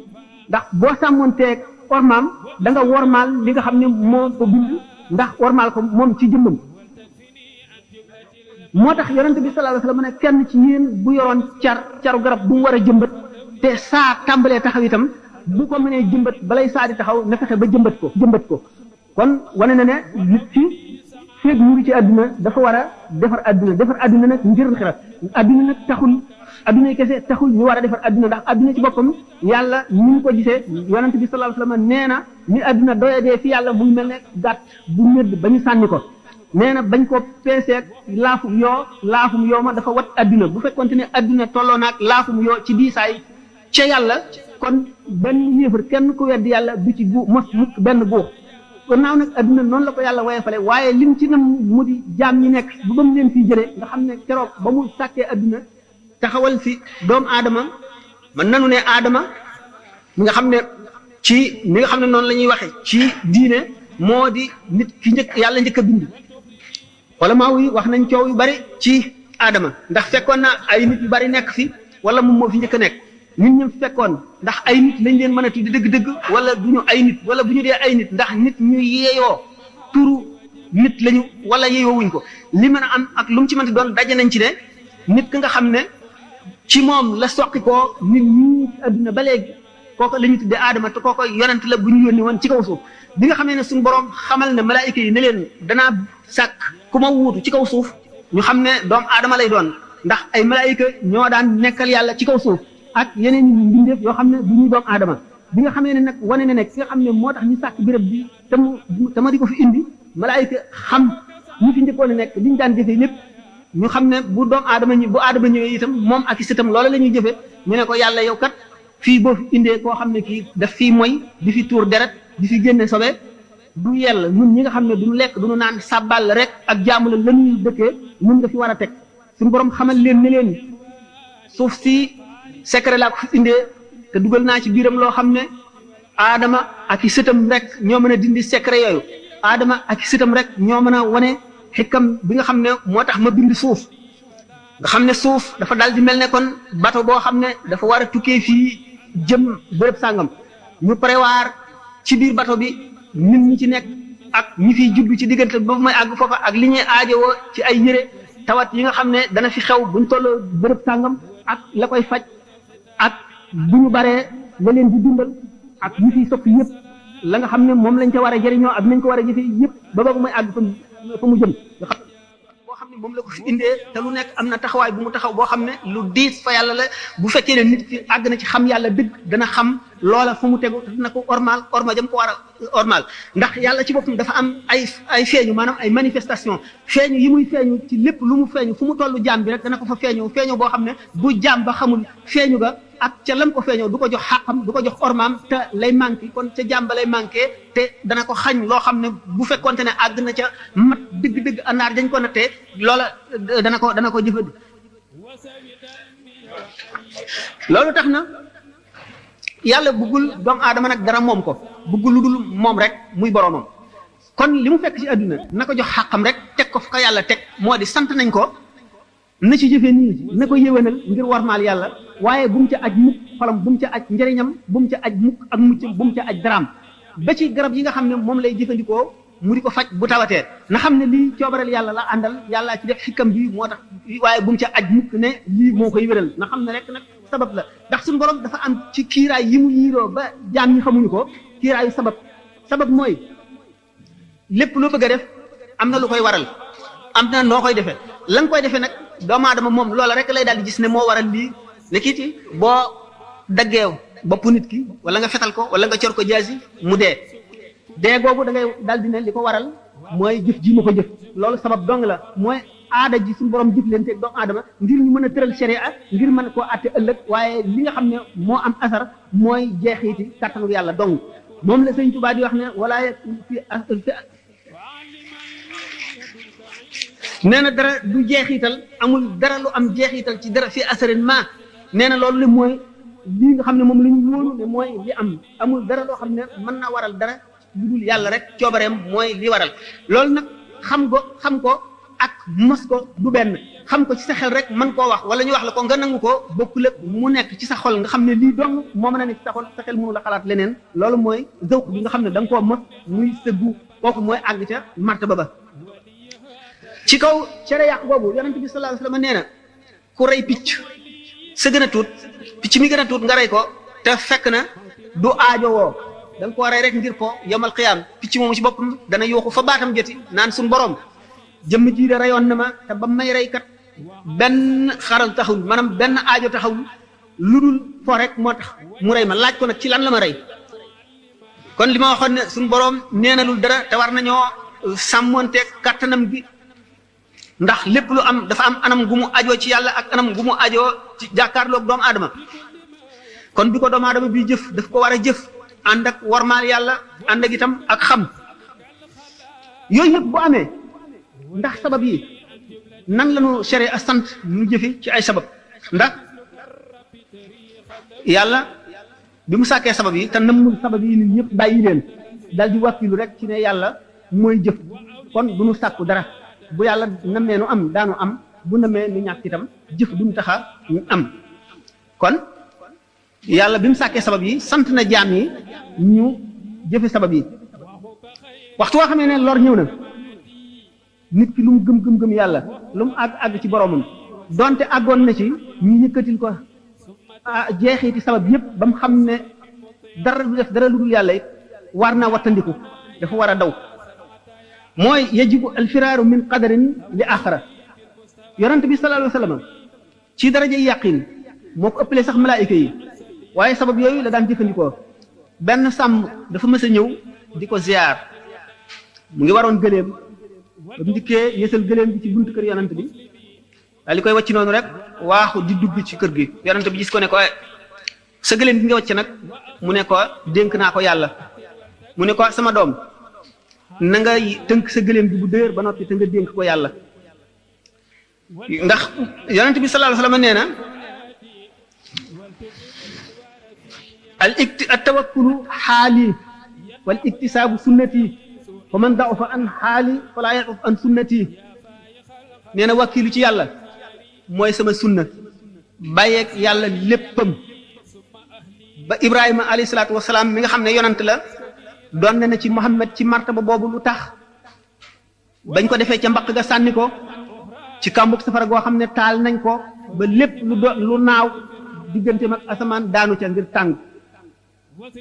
Speaker 1: ndax boo sàmmoonteeg ormaam da nga wormaal li nga xam ne moo ko bind ndax wormaal ko moom ci jëmmam moo tax yonente bi sallallahu alayhi wasallam ne kenn ci yéen bu yoroon caru garab bu mu war a jëmbat te saa tàmbalee taxaw itam bu ko mënee jëmbat balay saa di taxaw na fexe ba jëmbat ko kon wane na ne nit ci feeg mu ngi ci àdduna dafa war a defar àdduna nag ngir xira àdduna nag taxul adduna kese taxul ñu war a defar adduna ndax adduna ci boppam yàlla ni ñu ko gisee yonent bi sallallahu alayhi wasallam nee na ni adduna doyadee fi yàlla mu ngi mel ne gàtt bu ñëdd ba ñu sànni ko nee na bañ ko peeseeg laafum yoo ma dafa wat adduna bu fekkonte ne adduna tolloo naag laafum yoo ci diisaay ca yàlla kon benn yéefar kenn ku weddi yàlla du ci mos mukk benn guux gannaaw nag adduna noonu la ko yàlla woyefale waaye lim ci nam mu di jaam ñi nekk bu ba mu leen fii jëlee nga xam ne keroog ba mu sàkkee adduna taxawal fi doomu aadama man nanu ne aadama mi nga xam ne ci mi nga xam ne noonu la ñuy waxe ci diine moo di nit ki njëkk yàlla njëkk a bind wala maa yi wax nañ coow yu bari ci aadama ndax fekkoon na ay nit yu bari nekk fi wala moom moo fi njëkk a nekk nit ñi fekkoon ndax ay nit lañ leen mën a tuddi dëgg-dëgg wala du ñu ay nit wala bu ñu dee ay nit ndax nit ñu yeeyoo turu nit lañu wala yeeyoo wuñ ko li mën a am ak lu mu ci mënti doon daje nañ ci ne nit ki nga xam ne ci moom la soqi koo nit ñi adduna ba léegi kooku la ñu tuddee aadama te kooku yonent la bu ñu yónni woon ci kaw suuf bi nga xamee ne suñu borom xamal ne malaayika yi ne leen danaa sàkk ku ma wuutu ci kaw suuf ñu xam ne doomu aadama lay doon ndax ay malaayika ñoo daan nekkal yàlla ci kaw suuf ak yeneen mbindeef yoo xam ne du ñuy doomu aadama bi nga xamee ne nag wane na ne ki nga xam ne moo tax ñu sàkk béréb bi te ma di ko fi indi malaayika xam ñi fi njëkkoon a nekk li ñu daan defee lépp ñu xam ne bu doomu aadama bu aadama ñëwee itam moom ak i sëtam loola la ñuy jëfe ñu ne ko yàlla yow kat fii boo fi indee koo xam ne kii daf fii moy di fi tuur deret di fi génne sobe du yell ñun ñi nga xam ne duñu lekk duñu naan sàbbal rek ak jaamu la lañuy dëkkee ñun nga fi war a teg suñu borom xamal leen ne leen suuf si secret laa ko fi indee te dugal naa ci biiram loo xam ne aadama ak i sëtam rek ñoo mën a dindi secret yooyu aadama ak i sëtam rek ñoo mën a wane xikam bi nga xam ne moo tax ma bind suuf nga xam ne suuf dafa dal di mel ne kon bato boo xam ne dafa war a tukkee fii jëm bërëb sàngam ñu prévoir ci biir bato bi nit ñi ci nekk ak ñi fiy juddu ci diggante ba may àgg foofa ak li ñuy aajowoo ci ay yére tawat yi nga xam ne dana fi xew buñ tolloo bërëb sàngam ak la koy faj ak bu ñu baree la leen di dundal ak ñi fiy soppi yëpp la nga xam ne moom lañ ca war a jëriñoo ak nañ ko war a jëfee yëpp ba ba may àgg fa mu jëm nga xam boo xam ne moom la ko fi indee te lu nekk am na taxawaay bu mu taxaw boo xam ne lu diis fa yàlla la bu fekkee ne nit ki àgg na ci xam yàlla dëgg dana xam loola fu mu tegu te dina ko orma jëm ko war a ormal ndax yàlla ci boppam dafa am ay feeñu maanaam ay manifestation feeñu yi muy feeñu ci lépp lu mu feeñu fu mu tollu jaam bi rek dana ko fa feeñoo feeñu boo xam ne bu jaam ba xamul feeñu ga ak ca lam ko feeñoo du ko jox xàqam du ko jox ormaam te lay manqué kon ca jàmba lay manqué te dana ko xañ loo xam ne bu fekkonte ne àgg na ca mat dëgg-dëgg àndaar dañ ko nattee loola dana ko jëfandi loolu tax na yàlla bëggul doomu aadama nag dara moom ko bëggul lu dul moom rek muy boromam kon li mu fekk ci àdduna na ko jox xàqam rek teg ko fa ko yàlla teg moo di sant nañ ko na ci jëfee nii na ko yéwénal ngir warmaal yàlla waaye bu mu ca aj mukk xolam bu mu ca aj njëriñam bu mu ca aj mukk ak muccam bu mu ca aj daraam ba ci garab yi nga xam ne moom lay jëfandikoo mu di ko faj bu tawatee na xam ne lii coobareel yàlla la àndal yàllaa ci def xikam bi moo tax waaye bu mu ca aj mukk ne lii moo koy wéral na xam ne rek nag sabab la ndax suñu borom dafa am ci kiiraay yi mu yiiroo ba jaam ñi xamuñu ko kiiraayu sabab mooy lépp loo bëgg a def am na lu koy waral am na noo koy defee la nga koy defee nag doomu aadama moom loola rek lay daal di gis ne moo waral lii ne kii ci boo daggeew bopp nit ki wala nga fetal ko wala nga cor ko jaasi mu dee googu da ngay daal di ne li ko waral mooy jëf ji ma ko jëf loolu sabab dong la mooy aada ji suñu borom jëf leen teeg doomu aadama ngir ñu mën a tëral sharia ngir mën koo àtte ëllëg waaye li nga xam ne moo am asar mooy jeexiti kattanu yàlla dong moom la sëñ Tuubaa di wax ne wala nee na dara du jeexital amul dara lu am jeexital ci dara fi asarin ma nee na loolu li mooy lii nga xam ne moom la ñu wóolu ne mooy li am amul dara loo xam ne mën na waral dara lu dul yàlla rek coobareem mooy li waral loolu nag xam ko ak mos ko du benn xam ko ci sa xel rek mën koo wax wala ñu wax la ko nga nangu ko bokkul ak mu nekk ci sa xol nga xam ne lii dong moo mën a nekk ci sa xol sa xel mënu la xalaat leneen loolu mooy zawq bi nga xam ne da nga koo mos muy sëggu kooku mooy àgg ca martaba ba ci kaw cere yàq boobu yonent bi sallallahu alayhi wasallam nee na ku rey picc sa gën a tuut picc mi gën a tuut nga rey ko te fekk na du aajo woo da nga koo rey rek ngir ko yomal xiyaam picc moomu ci boppam dana yooxu fa baatam joti naan suñ borom jëmm ji de reyoon na ma te ba may rey kat benn xaral taxawul maanaam benn aajo taxawul lu dul fo rek moo tax mu rey ma laaj ko nag ci lan la ma rey kon li ma waxoon ne suñ borom neenalul dara te war nañoo sàmmonteeg kattanam gi ndax lépp lu am dafa am anam gu mu ajoo ci yàlla ak anam gu mu ajoo ci jàkkaarloog doomu aadama kon bi ko doomu aadama bi jëf daf ko war a jëf ànd ak warmaal yàlla ànd ak itam ak xam yooyu yëpp bu amee ndax sabab yi nan la ñu sere a sant ñu jëfe ci ay sabab ndax yàlla bi mu sàkkee sabab yi te nammul sabab yi nit ñëpp bàyyi leen dal di wàkkilu rek ci ne yàlla mooy jëf kon du ñu sàkku dara bu yàlla namee nu am daanu am bu namee nu ñàkk itam jëf duñu taxa ñu am kon yàlla bi mu sàkkee sabab yi sant na jaam yi ñu jëfe sabab yi waxtu woo xamee ne lor ñëw na nit ki lu mu gëm yàlla lu mu àgg ci boromam donte àggoon na ci ñu yëkkatil ko jeexiti sabab yëpp ba mu xam ne dara du def dara lu dul yàlla it war naa wattandiku dafa war a daw mooy yajibu alfiraaru min qadarin li axara yonent bi sallallahu alayhi wa sallam ci daraja yàqin moo ko ëppalee sax malaayika yi waaye sabab yooyu la daan jëfandikoo benn sàmm dafa mës a ñëw di ko ziar mu ngi waroon gëléem ba mu dikkee yësal gëléem bi ci buntu kër yonent bi daal di koy wàcc noonu rek waaxu di dugg ci kër gi yonent bi gis ko ne ko sa gëléem bi nga wàcc nag mu ne ko dénk naa ko yàlla mu ne ko sama doom na nga tënk sa gëléem bi bu dëgër ba noppi te nga dénk ko yàlla ndax yonent bi sallallahu alayhi wasallam nee na al tawakkulu xaali wal iktisaabu sunnati fa man da'ufa an xaali fala ya'uf an sunnati nee na wakkilu ci yàlla mooy sama sunna bàyyeeg yàlla léppam ba Ibrahima alayhi salaatu wasalaam mi nga xam ne yonant la doon na ci Muhammad ci martaba boobu lu tax bañ ko defee ca mbaq ga sànni ko ci kàmbug safara goo xam ne taal nañ ko ba lépp lu naaw digganteem ak asamaan daanu ca ngir tàng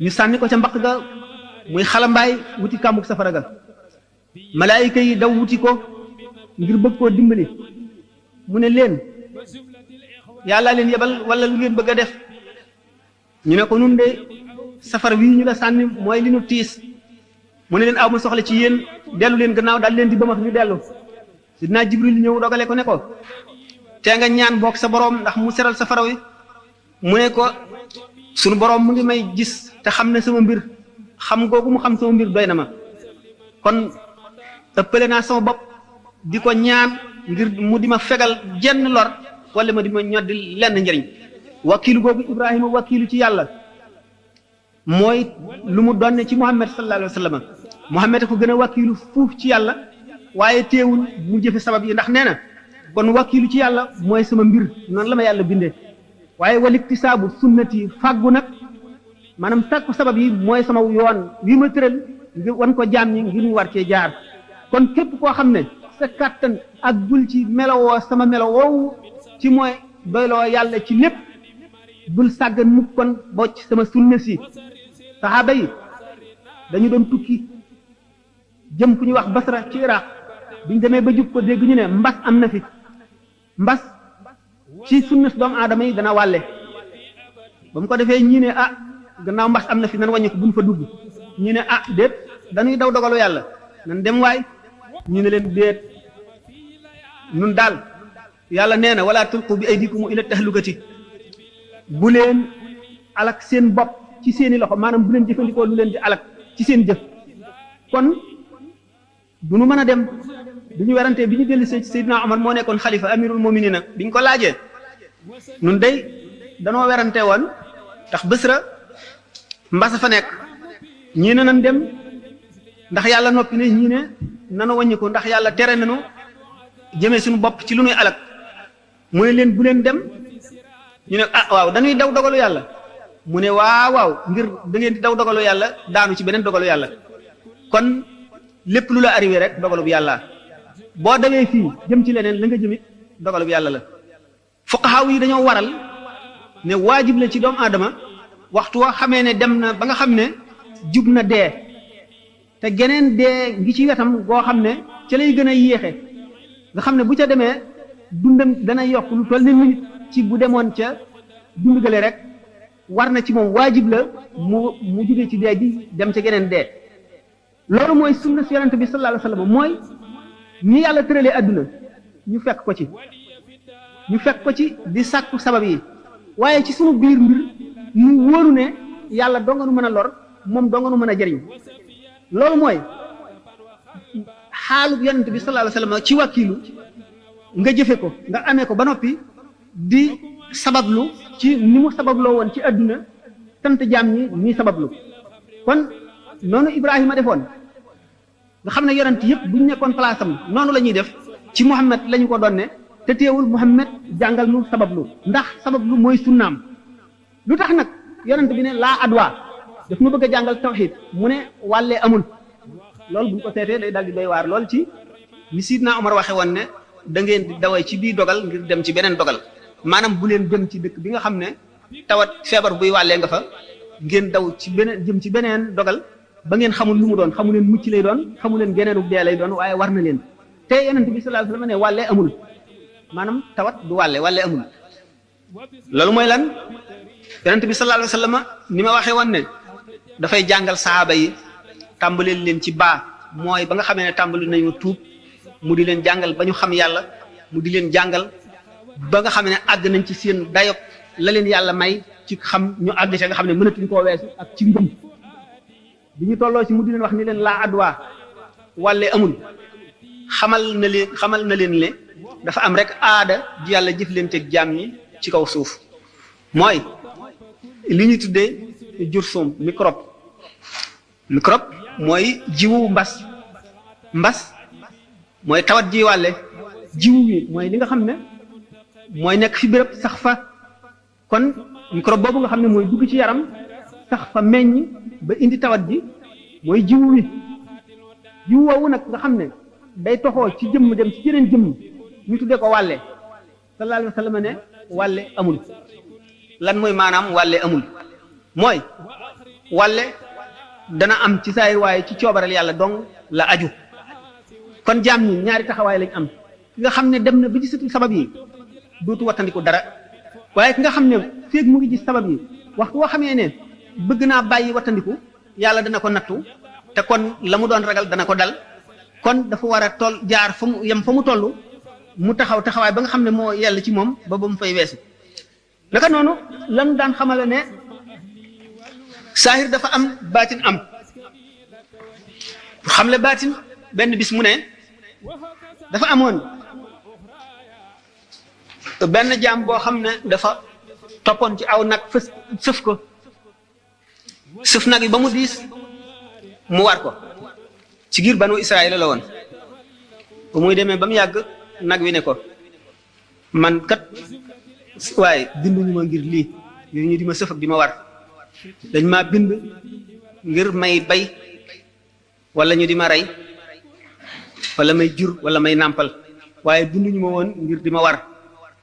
Speaker 1: ñu sànni ko ca mbaq ga muy xalambaay wuti kàmbug safara ga malaayika yi daw wuti ko ngir bëgg koo dimbali mu ne leen yàlla leen yebal wala lu ngeen bëgg a def ñu ne ko nun de safara wii ñu la sànni mooy li nu tiis mu ne leen aw ma soxla ci yéen dellu leen gannaaw daal leen di bëmax ñu dellu sidna Jibril ñëw dogale ko ne ko te nga ñaan bokk sa boroom ndax mu seral safara wi mu ne ko sunu boroom mu ngi may gis te xam ne sama mbir xam googu mu xam sama mbir doy na ma kon ëppale naa sama bopp di ko ñaan ngir mu di ma fegal jenn lor wala ma di ma ñoddi lenn njëriñ wakiilu googu Ibrahima wakiilu ci yàlla mooy lu mu donne ci Muhammad sallallahu alayhi wa sallam Muhammad ko gën a wakiilu fuuf ci yàlla waaye teewul mu jëfe sabab yi ndax nee na kon wakiilu ci yàlla mooy sama mbir noonu la ma yàlla bindee waaye wal iktisaabu sunnati fàggu nag maanaam tàkku sabab yi mooy sama yoon wi ma tëral ngir wan ko jaam ñi ngir ñu war cee jaar kon képp koo xam ne sa kàttan ak bul ci melowoo sama melo woowu ci mooy doyloo yàlla ci lépp bul sàggan mukk kon boo ci sama sunna si saxaaba yi dañu doon tukki jëm fu ñuy wax Basra ci Iraq biñ demee ba jub ko dégg ñu ne mbas am na fi mbas ci sunna si doomu aadama yi dana wàlle ba mu ko defee ñii ne ah gannaaw mbas am na fi nan wàññi ko buñ fa dugg ñii ne ah déet dañuy daw dogalu yàlla nan dem waay ñu ne leen déet nun daal yàlla nee na wala tulqu bi aydikum ila tahlukati bu leen alak seen bopp ci seeni loxo maanaam bu leen jëfandikoo lu leen di alak ci seen jëf kon du nu mën a dem bi ñu werante bi ñu dellu see ci Seydina Omar moo nekkoon xalifa amirul muminina bi ñu ko laajee nun day danoo werante woon ndax Basra mbasa fa nekk ñii ne nan dem ndax yàlla noppi ne ñii ne nana wàññi ko ndax yàlla tere nañu jëmee suñu bopp ci lu nuy alak mu ne leen bu leen dem ñu ne ah waaw dañuy daw dogalu yàlla mu ne waaw ngir da ngeen di daw dogalu yàlla daanu ci beneen dogalu yàlla kon lépp lu la arrivé rek dogalu bu yàlla boo dawee fii jëm ci leneen la nga jëmit dogalu bu yàlla la fuqahaa yi dañoo waral ne waajib la ci doomu aadama waxtu woo xamee ne dem na ba nga xam ne jub na dee te geneen dee ngi ci wetam goo xam ne ca lay gën a yéexe nga xam ne bu ca demee dundam dana yokk lu toll ne minute ci bu demoon ca dund gale rek war na ci moom waajib la mu jóge ci dee ji dem ca geneen dee loolu mooy sunna si yonent bi sallallahu alayhi wasallam mooy ni yàlla tëralee adduna ñu fekk ko ci di sàkku sabab yi waaye ci sunu biir mbir mu wóoru ne yàlla doo nga nu mën a lor moom doo nga nu mën a jëriñ loolu mooy xaalu yonent bi sallallahu alayhi wasallam ci wàkkiilu nga jëfe ko nga amee ko ba noppi di sabablu ci ni mu sababloo woon ci adduna tant jaam ñi ñuy sabablu kon noonu Ibrahima defoon nga xam ne yonent yëpp bu ñu nekkoon place am noonu la ñuy def ci Muhammad la ñu ko doon ne te teewul Muhammad jàngal nu sabablu ndax sabablu mooy sunnaam lu tax nag yonent bi ne laa adwa daf ma bëgg a jàngal tawxiid mu ne wàllee amul loolu bu ñu ko seetee day dal di doy waar lool ci ni Sidna Omar waxe woon ne da ngeen di daway ci bii dogal ngir dem ci beneen dogal maanaam bu leen jëm ci dëkk bi nga xam ne tawat feebar buy wàllee nga fa ngeen daw ci beneen jëm ci beneen dogal ba ngeen xamul lu mu doon xamu leen mucc lay doon xamu leen geneenu dee lay doon waaye war na leen te yonent bi sallallahu alayhi wasallam ne wàllee amul maanaam tawat du wàllee amul loolu mooy lan yonent bi sallallahu alayhi wasallam ni ma waxee woon ne dafay jàngal sahaaba yi tàmbaleel leen ci baa mooy ba nga xamee ne tàmbali nañu tuub mu di leen jàngal ba ñu xam yàlla mu di leen jàngal ba nga xam ne àgg nañ ci seen dayop la leen yàlla may ci xam ñu àgg ci nga xam ne mënatuñ koo weesu ak ci ngëm bi ñu tolloo ci mu di leen wax ni leen laa adwa wàlle amul xamal na leen le dafa am rek aada ji yàlla jëflanteeg jaam ñi ci kaw suuf mooy li ñu tuddee jursum microbe mooy jiwu mbas mooy tawat ji wàlle jiwu wi mooy li nga xam ne mooy nekk fi béréb sax fa kon microbe boobu nga xam ne mooy dugg ci yaram sax fa meññ ba indi tawat ji mooy jiwu wi jiwu woowu nag nga xam ne day toxoo ci jëmm dem ci yeneen jëmm ñu tuddee ko wàlle sallallahu alayhi wa sallam ne wàlle amul lan mooy maanaam wàlle amul mooy wàlle dana am ci saayir waaye ci coobareel yàlla dong la aju kon jaam ñi ñaari taxawaay lañ am ki nga xam ne dem na ba gisatul sabab yi dootu wattandiku dara waaye ki nga xam ne feeg mu ngi gis sabab yi waxtu woo xamee ne bëgg naa bàyyi wattandiku yàlla dana ko nattu te kon la mu doon ragal dana ko dal kon dafa war a toll jaar fa mu yem fa mu toll mu taxaw taxawaay ba nga xam ne moo yell ci moom ba mu fay weesu naka noonu lan daan xamale ne saahir dafa am baatin am xamle baatin benn bis mu ne dafa amoon benn jaam boo xam ne dafa toppoon ci aw nag sëf ko sëf nag yi ba mu diis mu war ko ci giir banu Israël la woon ba muy demee ba mu yàgg nag wi ne ko man kat waaye binduñu ma ngir lii ngir ñu di ma sëf ak di ma war dañ maa bind ngir may bay wala ñu di ma rey wala may jur wala may nàmpal waaye binduñu ma woon ngir di ma war